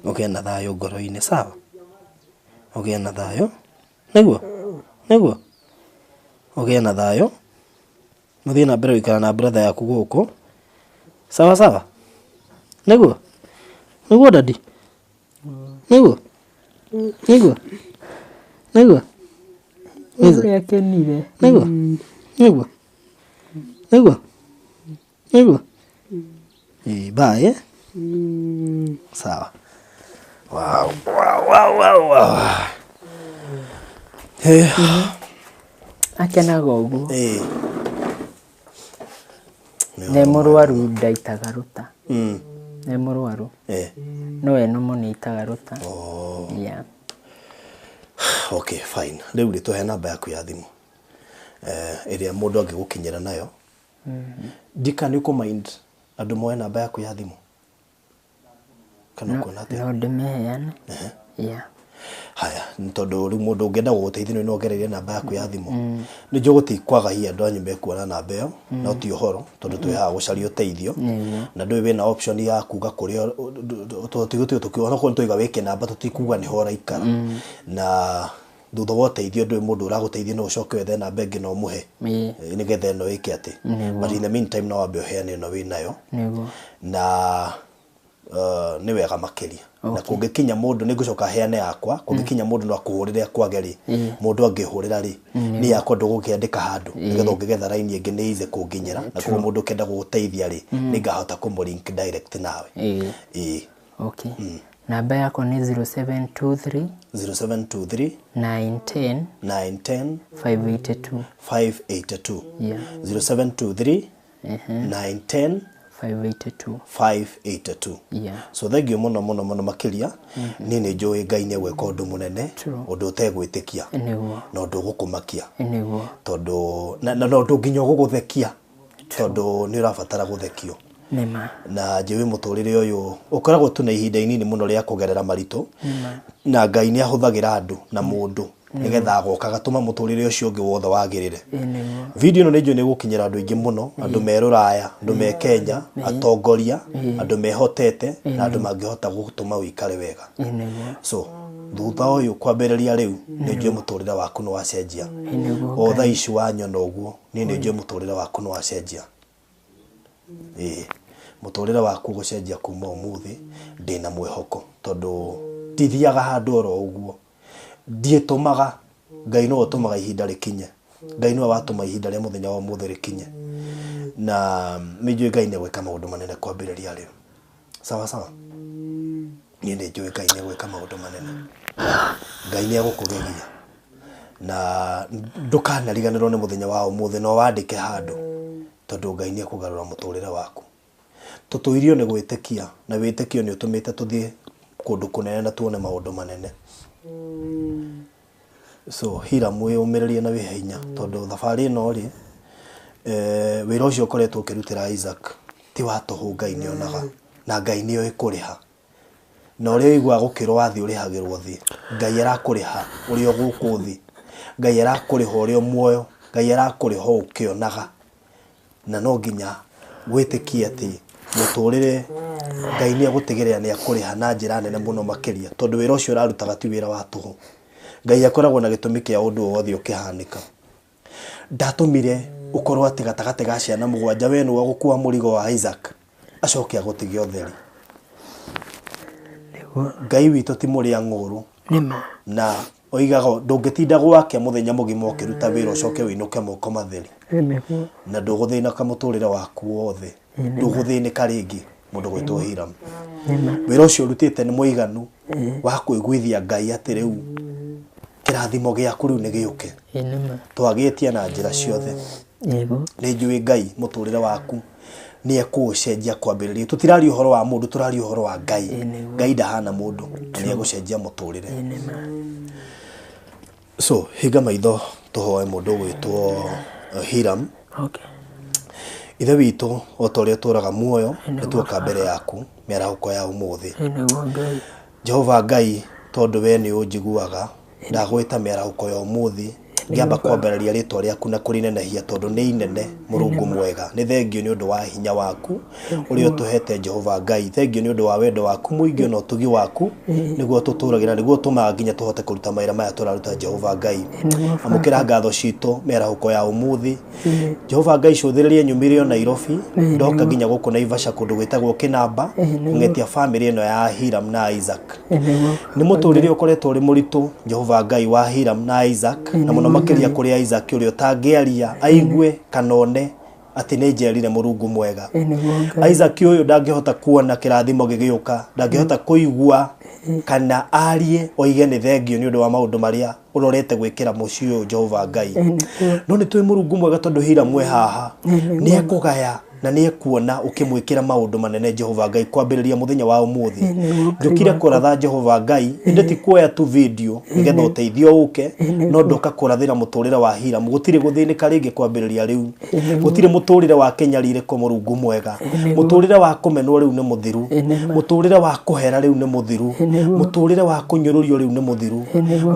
Ũgĩe na thayũ ngoro-inĩ, sawa? Ũgĩe na thayũ. Nĩguo? Nĩguo? Ũgĩe na thayũ. Mũthiĩ na mbere gũikara na brother yaku gũkũ. Sawa sawa? Nĩguo? Nĩguo daddy? Nĩguo? Nĩguo? Nĩguo? Ũrĩa akenire. Nĩguo? Nĩguo? Nĩguo? Nĩguo? Ĩĩ, bye. Sawa. Wow, wow, wow, wow, wow. Akenaga ũguo. Nĩ mũrwaru ndaitaga rũta. Nĩ mũrwaru. No eno nĩ itaga rũta. Yeah. Okay, fine. Rĩu rĩ tũhe namba yaku ya thimũ. Ĩrĩa mũndũ angĩgũkinyĩra nayo. Ndika nĩ ũkũ mind andũ moe namba yaku ya thimũ? Kana ũkuona atĩa? No ndĩmĩheane. Yeah. Haya, nĩ tondũ rĩu mũndũ ũngĩenda gũgũteithia nĩ ongereire namba yaku ya thimũ. Nĩ njũĩ gũtikwaga hihi andũ anyu mekuona namba ĩyo, no ti ũhoro tondũ twĩ haha gũcaria ũteithio. Na ndũĩ wĩna option ya kuga kũrĩa onokorwo nĩ twaiga wĩke namba tũtikuga nĩho ũraikara. Na thutha wa ũteithio ndũĩ mũndũ ũragũteithia no ũcoke wethe namba ĩngĩ na ũmũhe nĩgetha ĩno ĩke atĩ. But in the meantime no wambe ũheane ĩno wĩnayo. Na nĩ wega makĩria. Na kũngĩkinya mũndũ nĩ ngũcoka heane yakwa, kũngĩkinya mũndũ no akũhũrĩre akwage rĩ, mũndũ angĩhũrĩra rĩ, niĩ yakwa ndũgũkĩandĩka handũ nĩgetha ũngĩgetha raini ĩngĩ nĩ easy kũnginyĩra, na koguo mũndũ ũkĩenda gũgũteithia rĩ, nĩ ngahota kũmũ link direct nawe. Ĩĩ. Okay. Namba yakwa nĩ 0723 0723 910 910 582. 582. Yeah. 0723 910 582. 582. Yeah. So thank you muno muno muno makiria. Niĩ nĩ njũĩ Ngai nĩ egwĩka ũndũ mũnene, ũndũ ũtegwĩtĩkia, na ũndũ ũgũkũmakia, tondũ na ũndũ nginya ũgũgũthekia, tondũ nĩ ũrabatara gũthekio. Na njũĩ mũtũrĩre ũyũ ũkoragwo tu na ihinda inini mũno rĩa kũgerera maritũ, na Ngai nĩ ahũthagĩra andũ na mũndũ nĩgetha agoka agatũma mũtũrĩre ũcio ũngĩ wothe wagĩrĩre. Video ĩno nĩ njũĩ nĩ ĩgũkinyĩra andũ aingĩ mũno, andũ me Rũraya, andũ me Kenya, atongoria, andũ mehotete, na andũ mangĩhota gũtũma ũikare wega. So thutha ũyũ kwambĩrĩria rĩu nĩ njũĩ mũtũrĩre waku nĩ wacenjia. O thaa ici wanyona ũguo, niĩ nĩ njũĩ mũtũrĩre waku nĩ wacenjia. Ĩĩ, mũtũrĩre waku ũgũcenjia kuma ũmũthĩ, ndĩna mwĩhoko tondũ ndithiaga handũ oro ũguo. Ndiĩtũmaga, Ngai nĩwe ũtũmaga ihinda rĩkinye. Ngai nĩwe watũma ihinda rĩa mũthenya wa ũmũthĩ rĩkinye. Na nĩ njũĩ Ngai nĩ egwĩka maũndũ manene kwambĩrĩria rĩu. Sawa sawa? Niĩ nĩ njũĩ Ngai nĩ egwĩka maũndũ manene. Ngai nĩ egũkũgegia. Na ndũkanariganĩrwo nĩ mũthenya wa ũmũthĩ, no wandĩke handũ, tondũ Ngai nĩ ekũgarũra mũtũrĩre waku. Tũtũirio nĩ gwĩtĩkia, na wĩtĩkio nĩ ũtũmĩte tũthiĩ kũndũ kũnene na tuone maũndũ manene. So Hiram wĩyũmĩrĩrie na wĩhe hinya, tondũ thabarĩ ĩno rĩ, wĩra ũcio ũkoretwo ũkĩrutĩra Isaac ti wa tũhũ, Ngai nĩ onaga, na Ngai nĩ oĩ kũrĩha. Na ũrĩa ũiguaga gũkĩrwo wathiĩ ũrĩhagĩrwo thĩ, Ngai arakũrĩha ũrĩ o gũkũ thĩ, Ngai arakũrĩha ũrĩ o muoyo, Ngai arakũrĩha o ũkĩonaga. Na no nginya wĩtĩkie atĩ mũtũrĩre Ngai nĩ egũtigĩrĩra nĩ akũrĩha na njĩra nene mũno makĩria, tondũ wĩra ũcio ũrarutaga ti wĩra wa tũhũ. Ngai akoragwo na gĩtũmi kĩa ũndũ o wothe ũkĩhanĩka. Ndatũmire ũkorwo atĩ gatagatĩ ga ciana mũgwanja we nĩwe ũgũkua mũrigo wa Isaac, acoke agũtige ũtheri. Ngai witũ ti mũrĩa ng'ũrũ. Na oigaga ndũngĩtinda gwake mũthenya mũgima ũkĩruta wĩra ũcoke ũinũke moko matheri. Na ndũgũthĩnĩka mũtũrĩre waku wothe. Ndũgũthĩnĩka rĩngĩ mũndũ gwĩtwo Hiram. Wĩra ũcio ũrutĩte nĩ mũiganu wa kũiguithia Ngai atĩ rĩu kĩrathimo gĩaku rĩu nĩ gĩũke. Twagĩtie na njĩra ciothe. Nĩ njũĩ Ngai mũtũrĩre waku nĩ ekũũcenjia kwambĩrĩria. Tũtiraria ũhoro wa mũndũ, tũraria ũhoro wa Ngai. Ngai ndahana mũndũ, na nĩ egũcenjia mũtũrĩre. So hinga maitho tũhoe mũndũ ũgwĩtwo Hiram. Ithe witũ o ta ũrĩa ũtũũraga muoyo, nĩ tuoka mbere yaku mĩarahũko ya ũmũthĩ. Jehova Ngai, tondũ we nĩ ũnjiguaga, ndagwĩta mĩarahũko ya ũmũthĩ, ngĩamba kwambĩrĩria rĩtwa rĩaku na kũrinenehia tondũ nĩ inene, Mũrungu mwega. Nĩ thengio nĩ ũndũ wa hinya waku ũrĩa ũtũhete Jehova Ngai. Thengio nĩ ũndũ wa wendo waku mũingĩ na ũtugi waku, nĩguo tũtũragĩra, nĩguo ũtũmaga nginya tũhote kũruta mawĩra maya tũraruta Jehova Ngai. Amũkĩra ngatho citũ mĩarahũko ya ũmũthĩ. Jehova Ngai, cũthĩrĩrie nyumĩre o Nairobi, ndoka nginya gũkũ Naivasha kũndũ gwĩtagwo Kĩnamba, kũng'etia bamĩrĩ ĩno ya Hiram na Isaac. Nĩ mũtũrĩre ũkoretwo ũrĩ mũritũ Jehova Ngai wa Hiram na Isaac, na mũno makĩria kũrĩ Isaac ũrĩa ũtangĩaria aigue kana one atĩ nĩ njerire Mũrungu mwega. Isaac ũyũ ndangĩhota kuona kĩrathimo gĩgĩũka, ndangĩhota kũigua kana arie oige nĩ thengio nĩ ũndũ wa maũndũ marĩa ũrorete gwĩkĩra mũciĩ ũyũ Jehova Ngai. No nĩ tũĩ Mũrungu mwega tondũ Hiram e haha nĩ ekũgaya Na nĩ ekuona ũkĩmwĩkĩra maũndũ manene Jehova Ngai kwambĩrĩria mũthenya wa ũmũthĩ. Njũkire kũratha Jehova Ngai, ĩndĩ ti kuoya tu video nĩgetha ũteithio ũke, no ndoka kũrathĩra mũtũrĩre wa Hiram. Gũtirĩ gũthĩnĩka rĩngĩ kwambĩrĩria rĩu. Gũtirĩ mũtũrĩre wa kĩnyarirĩko Mũrungu mwega. Mũtũrĩre wa kũmenwo rĩu nĩ mũthiru. Mũtũrĩre wa kũhera rĩu nĩ mũthiru. Mũtũrĩre wa kũnyũrũrio rĩu nĩ mũthiru.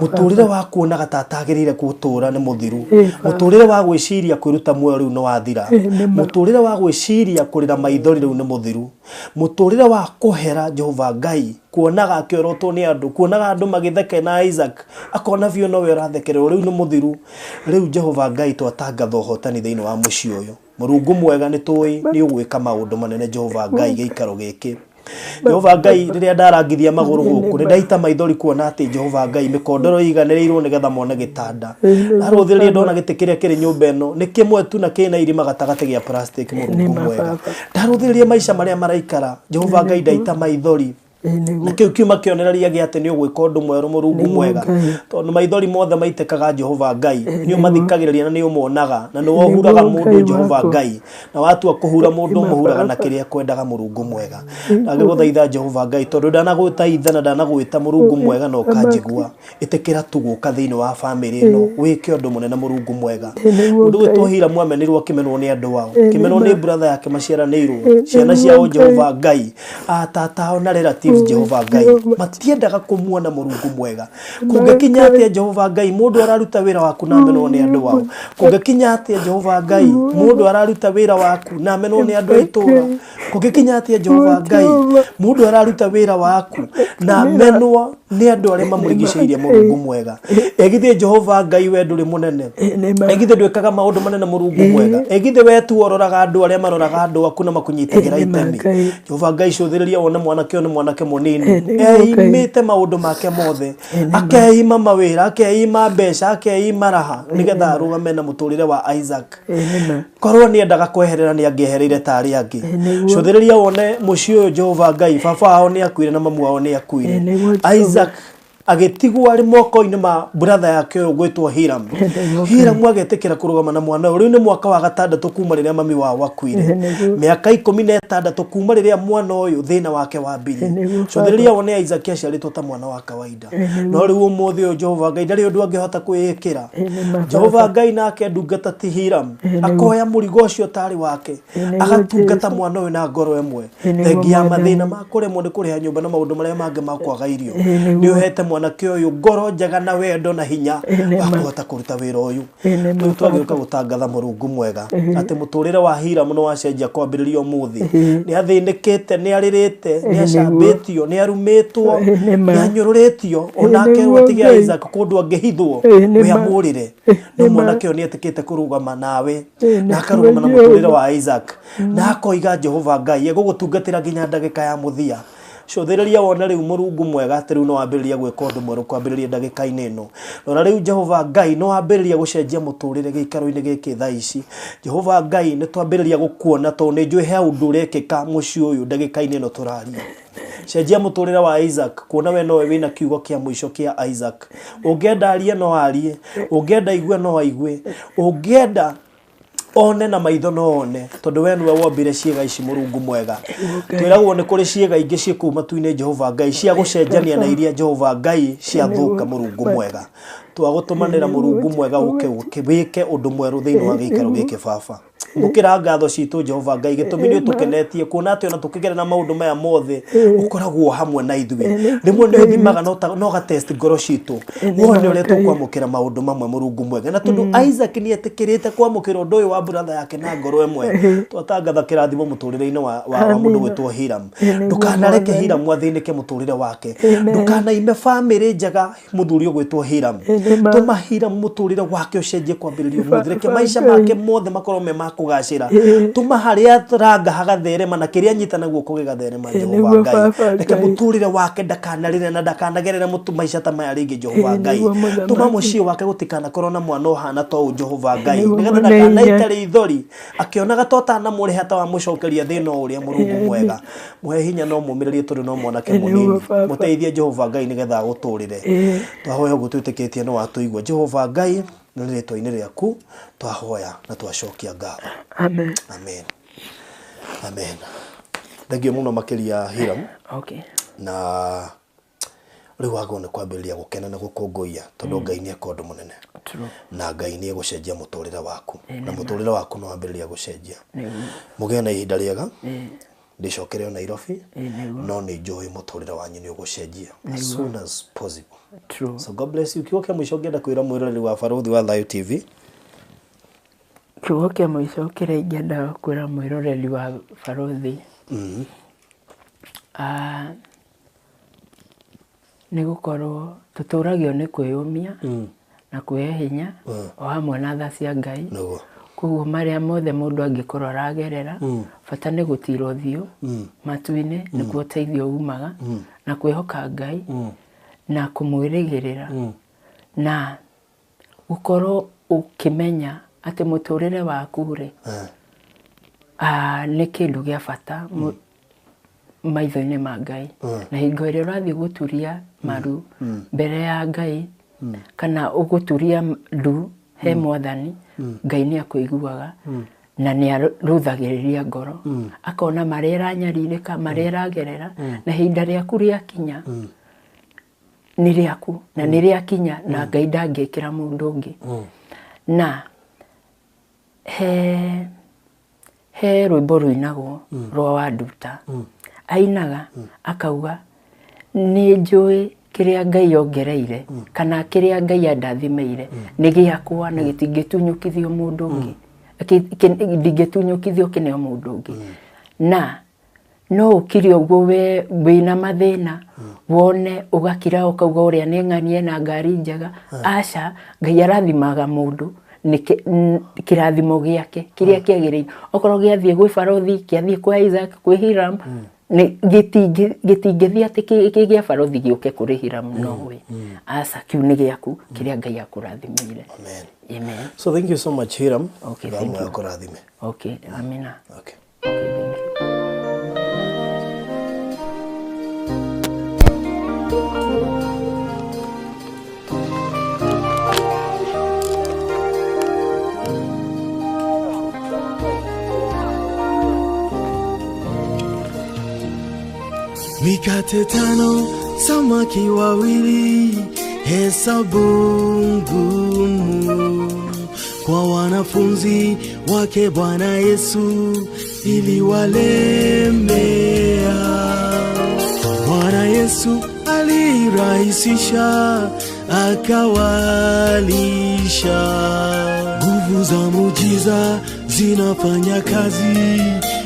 Mũtũrĩre wa kuonaga ta atagĩrĩire gũtũra nĩ mũthiru. Mũtũrĩre wa gwĩciria kwĩruta muoyo rĩu nĩ wathira. Mũtũrĩre wa gwĩciria kũrĩra maithori rĩu nĩ mũthiru. Mũtũrĩre wa kũhera Jehova Ngai, kuonaga akĩorotwo nĩ andũ, kuonaga andũ magĩtheke na Isaac, akona biũ nowe ũrathekererwo, rĩu nĩ mũthiru. Rĩu Jehova Ngai twatangatha ũhotani thĩinĩ wa mũciĩ ũyũ. Mũrungu mwega nĩ tũĩ nĩ ũgwĩka maũndũ manene Jehova Ngai gĩikaro gĩkĩ. Jehova Ngai rĩrĩa ndarangithia magũrũ gũkũ nĩ ndaita maithori kuona atĩ Jehova Ngai mĩkondoro ĩiganĩrĩirwo nĩgetha mone gĩtanda. Ndarũthĩrĩria ndona gĩtĩ kĩrĩa kĩrĩ nyũmba ĩno nĩ kĩmwe tu na kĩna irima gatagatĩ gĩa plastic Mũrungu mwega. Ndarũthĩrĩria maica marĩa maraikara Jehova Ngai ndaita maithori. Na kĩu kiuma kĩonereria gĩa atĩ nĩ ũgwĩka ũndũ mwerũ Mũrungu mwega, tondũ maithori mothe maitĩkaga Jehova Ngai nĩ ũmathikagĩrĩria na nĩ ũmonaga na nĩ wohuraga mũndũ Jehova Ngai, na watua kũhura mũndũ ũmũhuraga na kĩrĩa ekwendaga Mũrungu mwega. Ndagĩgũthaitha Jehova Ngai, tondũ ndanagũthaitha na ndanagwĩta Mũrungu mwega na ũkanjigua, ĩtĩkĩra tu gũka thĩinĩ wa bamĩrĩ ĩno wĩke ũndũ mũnene Mũrungu mwega. Mũndũ gwĩtwo Hiramu amenirwo akĩmenwo nĩ andũ ao, akĩmenwo nĩ brother yake maciaranĩirwo, ciana ciao Jehova Ngai, atata ao na relatives Jehova Ngai matiendaga kũmuona Mũrungu mwega. Kũngĩkinya atĩa Jehova Ngai mũndũ araruta wĩra waku na amenwo nĩ andũ ao? Kũngĩkinya atĩa Jehova Ngai mũndũ araruta wĩra waku na amenwo nĩ andũ a itũũra? Kũngĩkinya atĩa Jehova Ngai mũndũ araruta wĩra waku na amenwo nĩ andũ arĩa mamũrigicĩirie Mũrungu mwega? Egithĩ Jehova Ngai we ndũrĩ mũnene? Egithĩ ndwĩkaga maũndũ manene Mũrungu mwega? Egithĩ we tu ũroraga andũ arĩa maroraga andũ aku na makũnyitagĩra itemi? Jehova Ngai cũthĩrĩria wone mwanake ũyũ nĩ mwanake mũnini eimĩte maũndũ make mothe, akeima mawĩra, akeima mbeca, akeima raha nĩgetha arũgame na mũtũrĩre wa Isaac. Korwo nĩ endaga kweherera nĩ angĩehereire ta arĩa angĩ. Cũthĩrĩria wone mũciĩ ũyũ Jehova Ngai, baba wao nĩ akuire na mamu wao nĩ akuire. Isaac agĩtigwo arĩ moko-inĩ ma brother yake ũyũ gwĩtwo Hiram. Hiram agetĩkĩra kũrũgama na mwana ũyũ. Rĩu nĩ mwaka wa gatandatũ kuma rĩrĩa mami wao akuire, mĩaka 16 kuma rĩrĩa mwana ũyũ thĩna wake wambirie. Cũthĩrĩria wone Isaac aciarĩtwo ta mwana wa kawaida, no rĩu ũmũthĩ ũyũ Jehova Ngai ndarĩ ũndũ angĩhota kwĩĩkĩra. Jehova Ngai nake ndungata ti Hiram akoya mũrigo ũcio ũtarĩ wake, agatungata mwana ũyũ na ngoro ĩmwe, thengia ya mathĩna ma kũremwo nĩ kũrĩha nyũmba na maũndũ marĩa mangĩ ma kwaga irio. Nĩ ũhete mwanake ũyũ ngoro njega na wendo na hinya wa kũhota kũruta wĩra ũyũ. Rĩu twagĩũka gũtangatha Mũrungu mwega atĩ mũtũrĩre wa Hiramu nĩ wacenjia kwambĩrĩria ũmũthĩ. Nĩ athĩnĩkĩte, nĩ arĩrĩte, nĩ acambĩtio, nĩ arumĩtwo, nĩ anyũrũrĩtio, ona akerwo atige Isaac kũndũ angĩhithwo we amũrĩre. No mwanake ũyũ nĩ etĩkĩte kũrũgama nawe na akarũgama na mũtũrĩre wa Isaac na akoiga Jehova Ngai egũgũtungatĩra nginya ndagĩka ya mũthia. Cũthĩrĩria wone rĩu Mũrungu mwega atĩ rĩu nĩ wambĩrĩria gwĩka ũndũ mwerũ kwambĩrĩria ndagĩka-inĩ ĩno. Rora rĩu Jehova Ngai nĩ wambĩrĩria gũcenjia mũtũrĩre gĩikaro-inĩ gĩkĩ thaa ici. Jehova Ngai nĩ twambĩrĩria gũkuona tondũ nĩ njũĩ he ũndũ ũrekĩka mũciĩ ũyũ ndagĩka-inĩ ĩno tũraria. Cenjia mũtũrĩre wa Isaac kuona we nowe wĩna kiugo kĩa mũico kĩa Isaac. Ũngĩenda arie no arie, ũngĩenda aigue no aigue, ũngĩenda one na maitho no one, tondũ we nĩwe wombire ciĩga ici Mũrungu mwega. Twĩragwo nĩ kũrĩ ciĩga ingĩ ciĩ kũu matu-inĩ Jehova Ngai cia gũcenjania na iria Jehova Ngai ciathũka Mũrungu mwega. Twagũtũmanĩra Mũrungu mwega ũke wĩke ũndũ mwerũ thĩinĩ wa gĩikaro gĩkĩ baba. Mũkĩra ngatho citũ Jehova Ngai, gĩtũmi nĩ ũtũkenetie kuona atĩ ona tũkĩgerera maũndũ maya mothe ũkoragwo hamwe na ithuĩ. Rĩmwe nĩ ũthimaga no gatest ngoro citũ wone ũrĩa tũkwamũkĩra maũndũ mamwe Mũrungu mwega. Na tondũ Isaac nĩ etĩkĩrĩte kwamũkĩra ũndũ ũyũ wa brother yake na ngoro ĩmwe, twatangatha kĩrathimo mũtũrĩre-inĩ wa mũndũ gwĩtwo Hiram. Ndũkanareke Hiram athĩnĩke mũtũrĩre wake, ndũkanaime bamĩrĩ njega mũthuri ũgwĩtwo Hiram. Tũma Hiram mũtũrĩre wake ũcenjie kwambĩrĩria ũmũthĩ, reke maica make mothe makorwo me ma kũgacĩra. Tũma harĩa ranga hagatherema na kĩrĩa anyita na guoko gĩgatherema Jehova Ngai. Reke mũtũrĩre wake ndakanarĩre na ndakanagerere maica ta maya rĩngĩ Jehova Ngai. Tũma mũciĩ wake gũtikanakorwo na mwana ũhana ta ũũ Jehova Ngai, nĩgetha ndakanaite rĩithori akĩonaga ta ũtanamũrĩha ta wamũcokeria thĩna o ũrĩa Mũrungu mwega. Mũhe hinya no mũmĩrĩrie tondũ no mwanake mũnini. Mũteithie Jehova Ngai nĩgetha agũtũrĩre. Twahoya ũguo twĩtĩkĩtie nĩ watũigua Jehova Ngai, na nĩ rĩtwa-inĩ rĩaku twahoya na twacokia ngatho. Amen. Amen. Amen. Thengio mũno makĩria Hiram. Okay. Na rĩu wagwo nĩ kwambĩrĩria gũkena na gũkũngũiya tondũ Ngai nĩ eka ũndũ mũnene. True. Na Ngai nĩ egũcenjia mũtũrĩre waku. Na mũtũrĩre waku nĩ wambĩrĩria gũcenjia. Nĩguo. Mũgĩe na ihinda rĩega. Ndĩcokere o Nairobi. Nĩguo. No nĩ njũĩ mũtũrĩre wanyu nĩ ũgũcenjia as soon as possible. True. So God bless you. Kiugo kĩa mũico ũngĩenda kwĩra mwĩroreri wa Barũthi wa Thayũ TV. Kiugo kĩa mũico kĩrĩa ingĩenda kwĩra mwĩroreri wa Barũthi nĩ gũkorwo tũtũragio nĩ kwĩyũmia na kwĩhe hinya o hamwe na tha cia Ngai. Nĩguo. Koguo marĩa mothe mũndũ angĩkorwo aragerera bata nĩ gũtira ũthiũ matu-inĩ nĩkuo ũteithio umaga na kwĩhoka Ngai na kũmwĩrĩgĩrĩra na gũkorwo ũkĩmenya atĩ mũtũrĩre waku rĩ nĩ kĩndũ gĩa bata maitho-inĩ ma Ngai. Na hingo ĩrĩa ũrathiĩ gũturia maru mbere ya Ngai kana ũgũturia ndu he mwathani, Ngai nĩ akũiguaga na nĩ arũthagĩrĩria ngoro akona marĩa ĩranyarirĩka marĩa ĩragerera na ihinda rĩaku rĩakinya nĩ rĩaku na nĩ rĩakinya na Ngai ndangĩkĩra mũndũ ũngĩ. Na he rwĩmbo rũinagwo rwa Wanduta ainaga akauga nĩ njũĩ kĩrĩa Ngai ongereire kana kĩrĩa Ngai andathimĩire nĩ gĩakwa na gĩtingĩtunyũkithio mũndũ ũngĩ, ndingĩtunyũkithio kĩneo mũndũ ũngĩ. Na no ũkire ũguo we wĩna mathĩna wone ũgakira ũkauga ũrĩa nĩ ng'anie na ngari njega. Aca, Ngai arathimaga mũndũ nĩ kĩrathimo gĩake kĩrĩa kĩagĩrĩire. Okorwo gĩathiĩ gwĩ Barũthi, kĩathiĩ kwa Isaac, kwĩ Hiram, nĩ gĩtingĩthiĩ atĩ kĩ gĩa Barũthi gĩũke kũrĩ Hiram, no we. Aca, kĩu nĩ gĩaku kĩrĩa Ngai akũrathimĩire. Amen. Amen. So thank you so much Hiram. Okay, thank you. Akũrathime. Okay, amina. Okay. Okay, thank you. Mikate tano, samaki wawili, hesabu ngumu kwa wanafunzi wake Bwana Yesu iliwalemea. Bwana Yesu alirahisisha akawalisha. Nguvu za muujiza zinafanya kazi,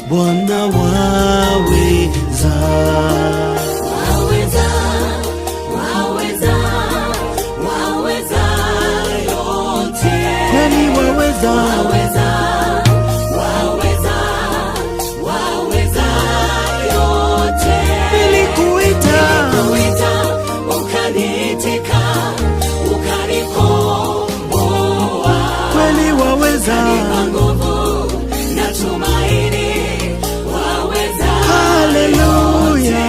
Bwana waweza. Waweza, waweza, waweza yote. Nani waweza? Waweza, waweza, waweza yote. Nilikuita, nilikuita, ukaniitika, ukanikomboa. Kweli waweza. Ukanipa nguvu na tumaini, waweza. Hallelujah.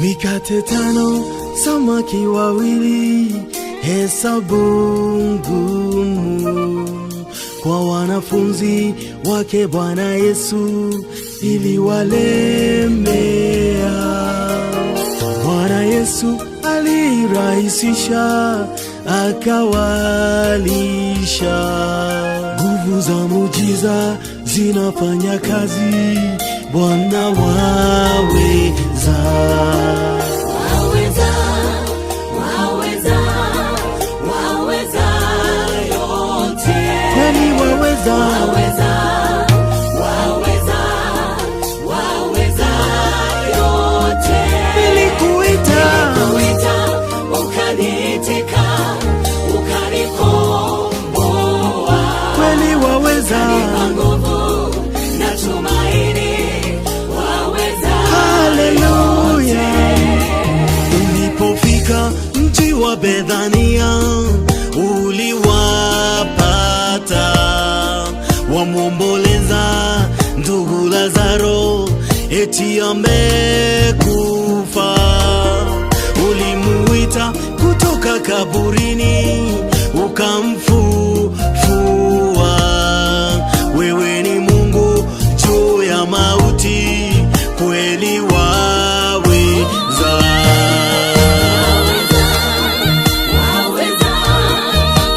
Mikate tano, samaki wawili, hesabu ngumu kwa wanafunzi wake Bwana Yesu iliwalemea. Bwana Yesu alirahisisha akawalisha. Nguvu za muujiza zinafanya kazi, Bwana waweza. Waweza, waweza, waweza yote. Nani waweza? Waweza, waweza, waweza yote. Nilikuita, nilikuita, ukaniitika, ukanikomboa. Kweli waweza. Ukanipa nguvu na tumaini, waweza. Hallelujah. Ulipofika mji wa Bethania, uliwapata Walimwomboleza ndugu Lazaro, eti amekufa. Ulimuita kutoka kaburini, ukamfufua. Wewe ni Mungu juu ya mauti, kweli waweza. Waweza,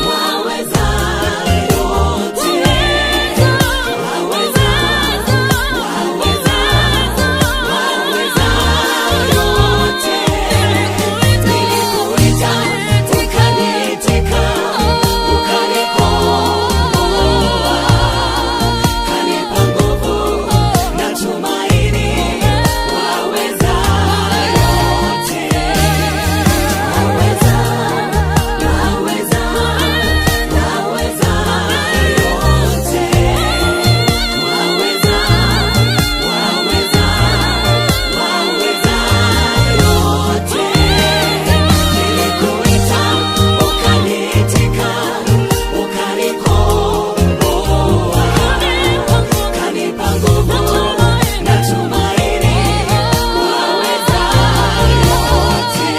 waweza yote. Waweza, waweza, waweza yote. Nilikuita ukaniitika, ukanikomboa, kanipa nguvu na tumaini. Waweza yote. Waweza, waweza, waweza yote. Waweza, waweza, waweza yote. Nilikuita ukaniitika, ukanikomboa, kanipa nguvu na tumaini. Waweza yote.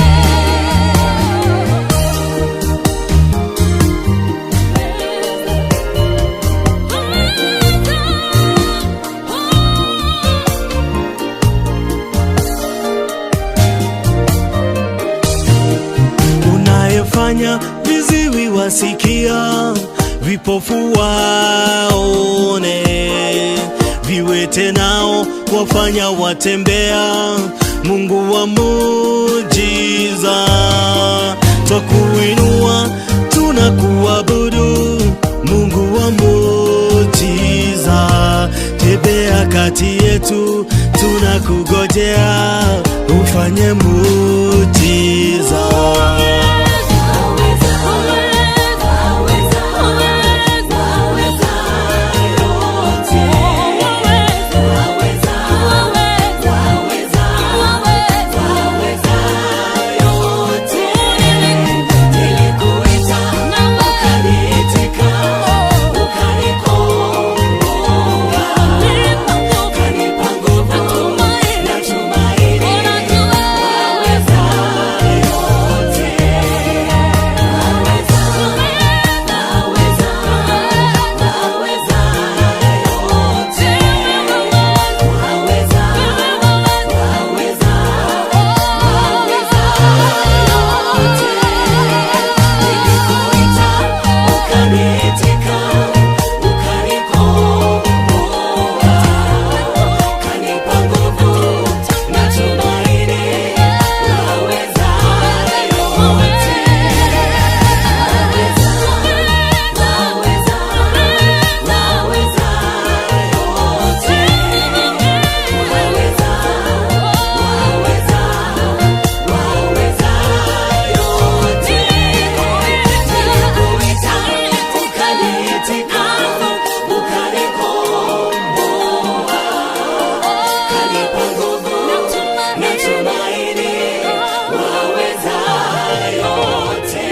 Unayefanya viziwi wasikia, vipofu waone, viwete nao wafanya watembea. Mungu wa muujiza, twakuinua tunakuabudu. Mungu wa muujiza, tembea kati yetu, tunakugojea ufanye muujiza. Waweza, waweza, waweza yote. Waweza, waweza, waweza yote. Nilikuita ukaniitika, ukanikomboa, kanipa nguvu na tumaini. Waweza yote. Waweza, waweza, waweza yote. Waweza, waweza, waweza yote. Nilikuita ukaniitika, ukanikomboa, kanipa nguvu na tumaini. Waweza yote. Waweza, waweza, waweza yote. Waweza, waweza, waweza yote. Nilikuita ukaniitika, ukanikomboa, kanipa nguvu na tumaini. Waweza yote.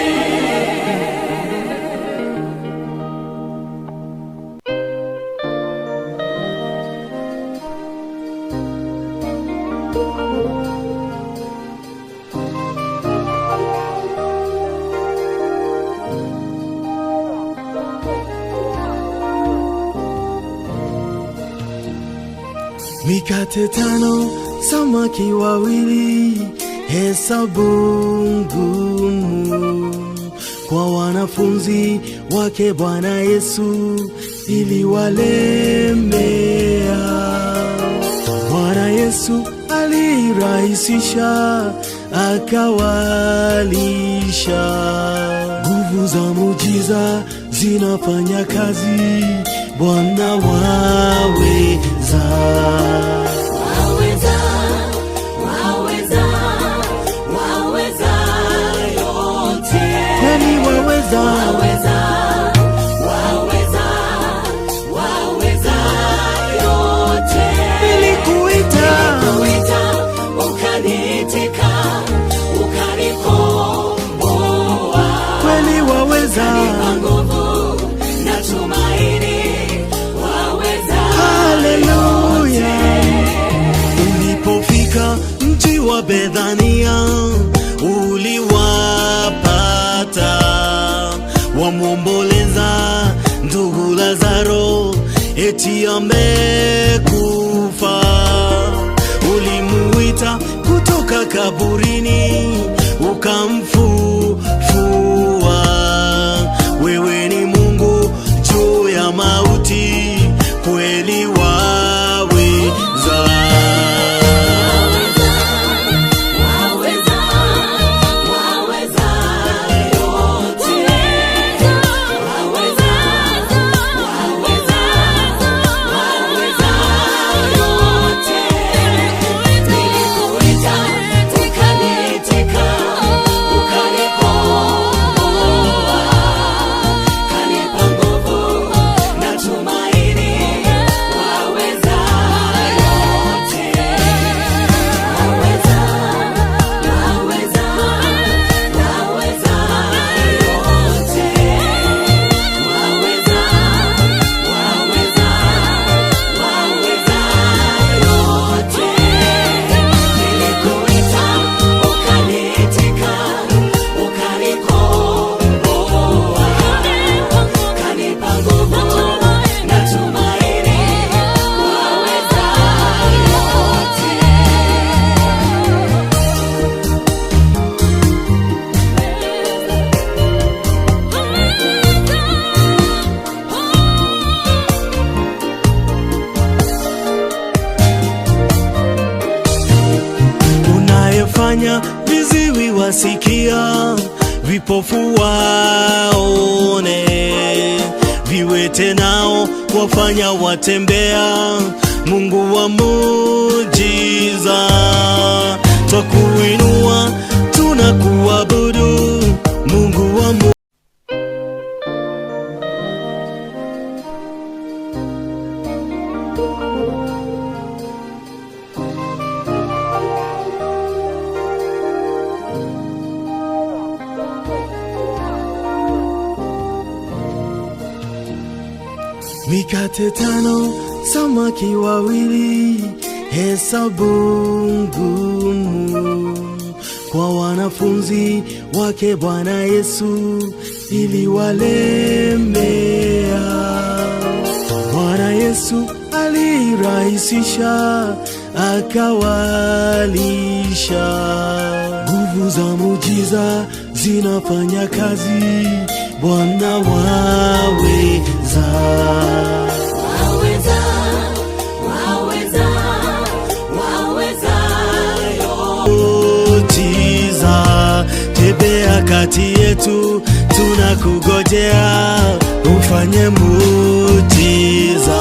Mikate tano, samaki wawili, hesabu ngumu kwa wanafunzi wake Bwana Yesu iliwalemea. Bwana Yesu alirahisisha, akawalisha. Nguvu za muujiza zinafanya kazi, Bwana waweza. Waweza, waweza, waweza yote. Kweli waweza, Waweza, waweza, waweza yote. nilikuita Nilikuita, ukaniitika, ukanikomboa. kweli waweza, Kanipa nguvu na tumaini. wa Bethania uliwapata, wamwomboleza ndugu Lazaro eti amekufa. Ulimuita kutoka kaburini ukamfufua. Wewe ni Mungu juu ya mauti, kweli waweza. Waweza, waweza yote. Waweza, waweza, waweza yote. Nilikuita ukaniitika, ukanikomboa, kanipa nguvu na tumaini. Waweza yote. Waweza, waweza, waweza yote. Waweza, waweza, waweza yote. Nilikuita ukaniitika, ukanikomboa, kanipa nguvu na tumaini. Waweza yote. Unayefanya viziwi wasikia, vipofu waone, viwete nao wafanya watembea. Mungu wa muujiza, twakuinua tunakuabudu, Mungu wa Mikate tano, samaki wawili, hesabu ngumu kwa wanafunzi wake Bwana Yesu iliwalemea. Bwana Yesu alirahisisha, akawalisha. Nguvu za muujiza zinafanya kazi, Bwana waweza. Waweza, waweza, waweza yote. Muujiza, tembea kati yetu, tunakugojea ufanye muujiza.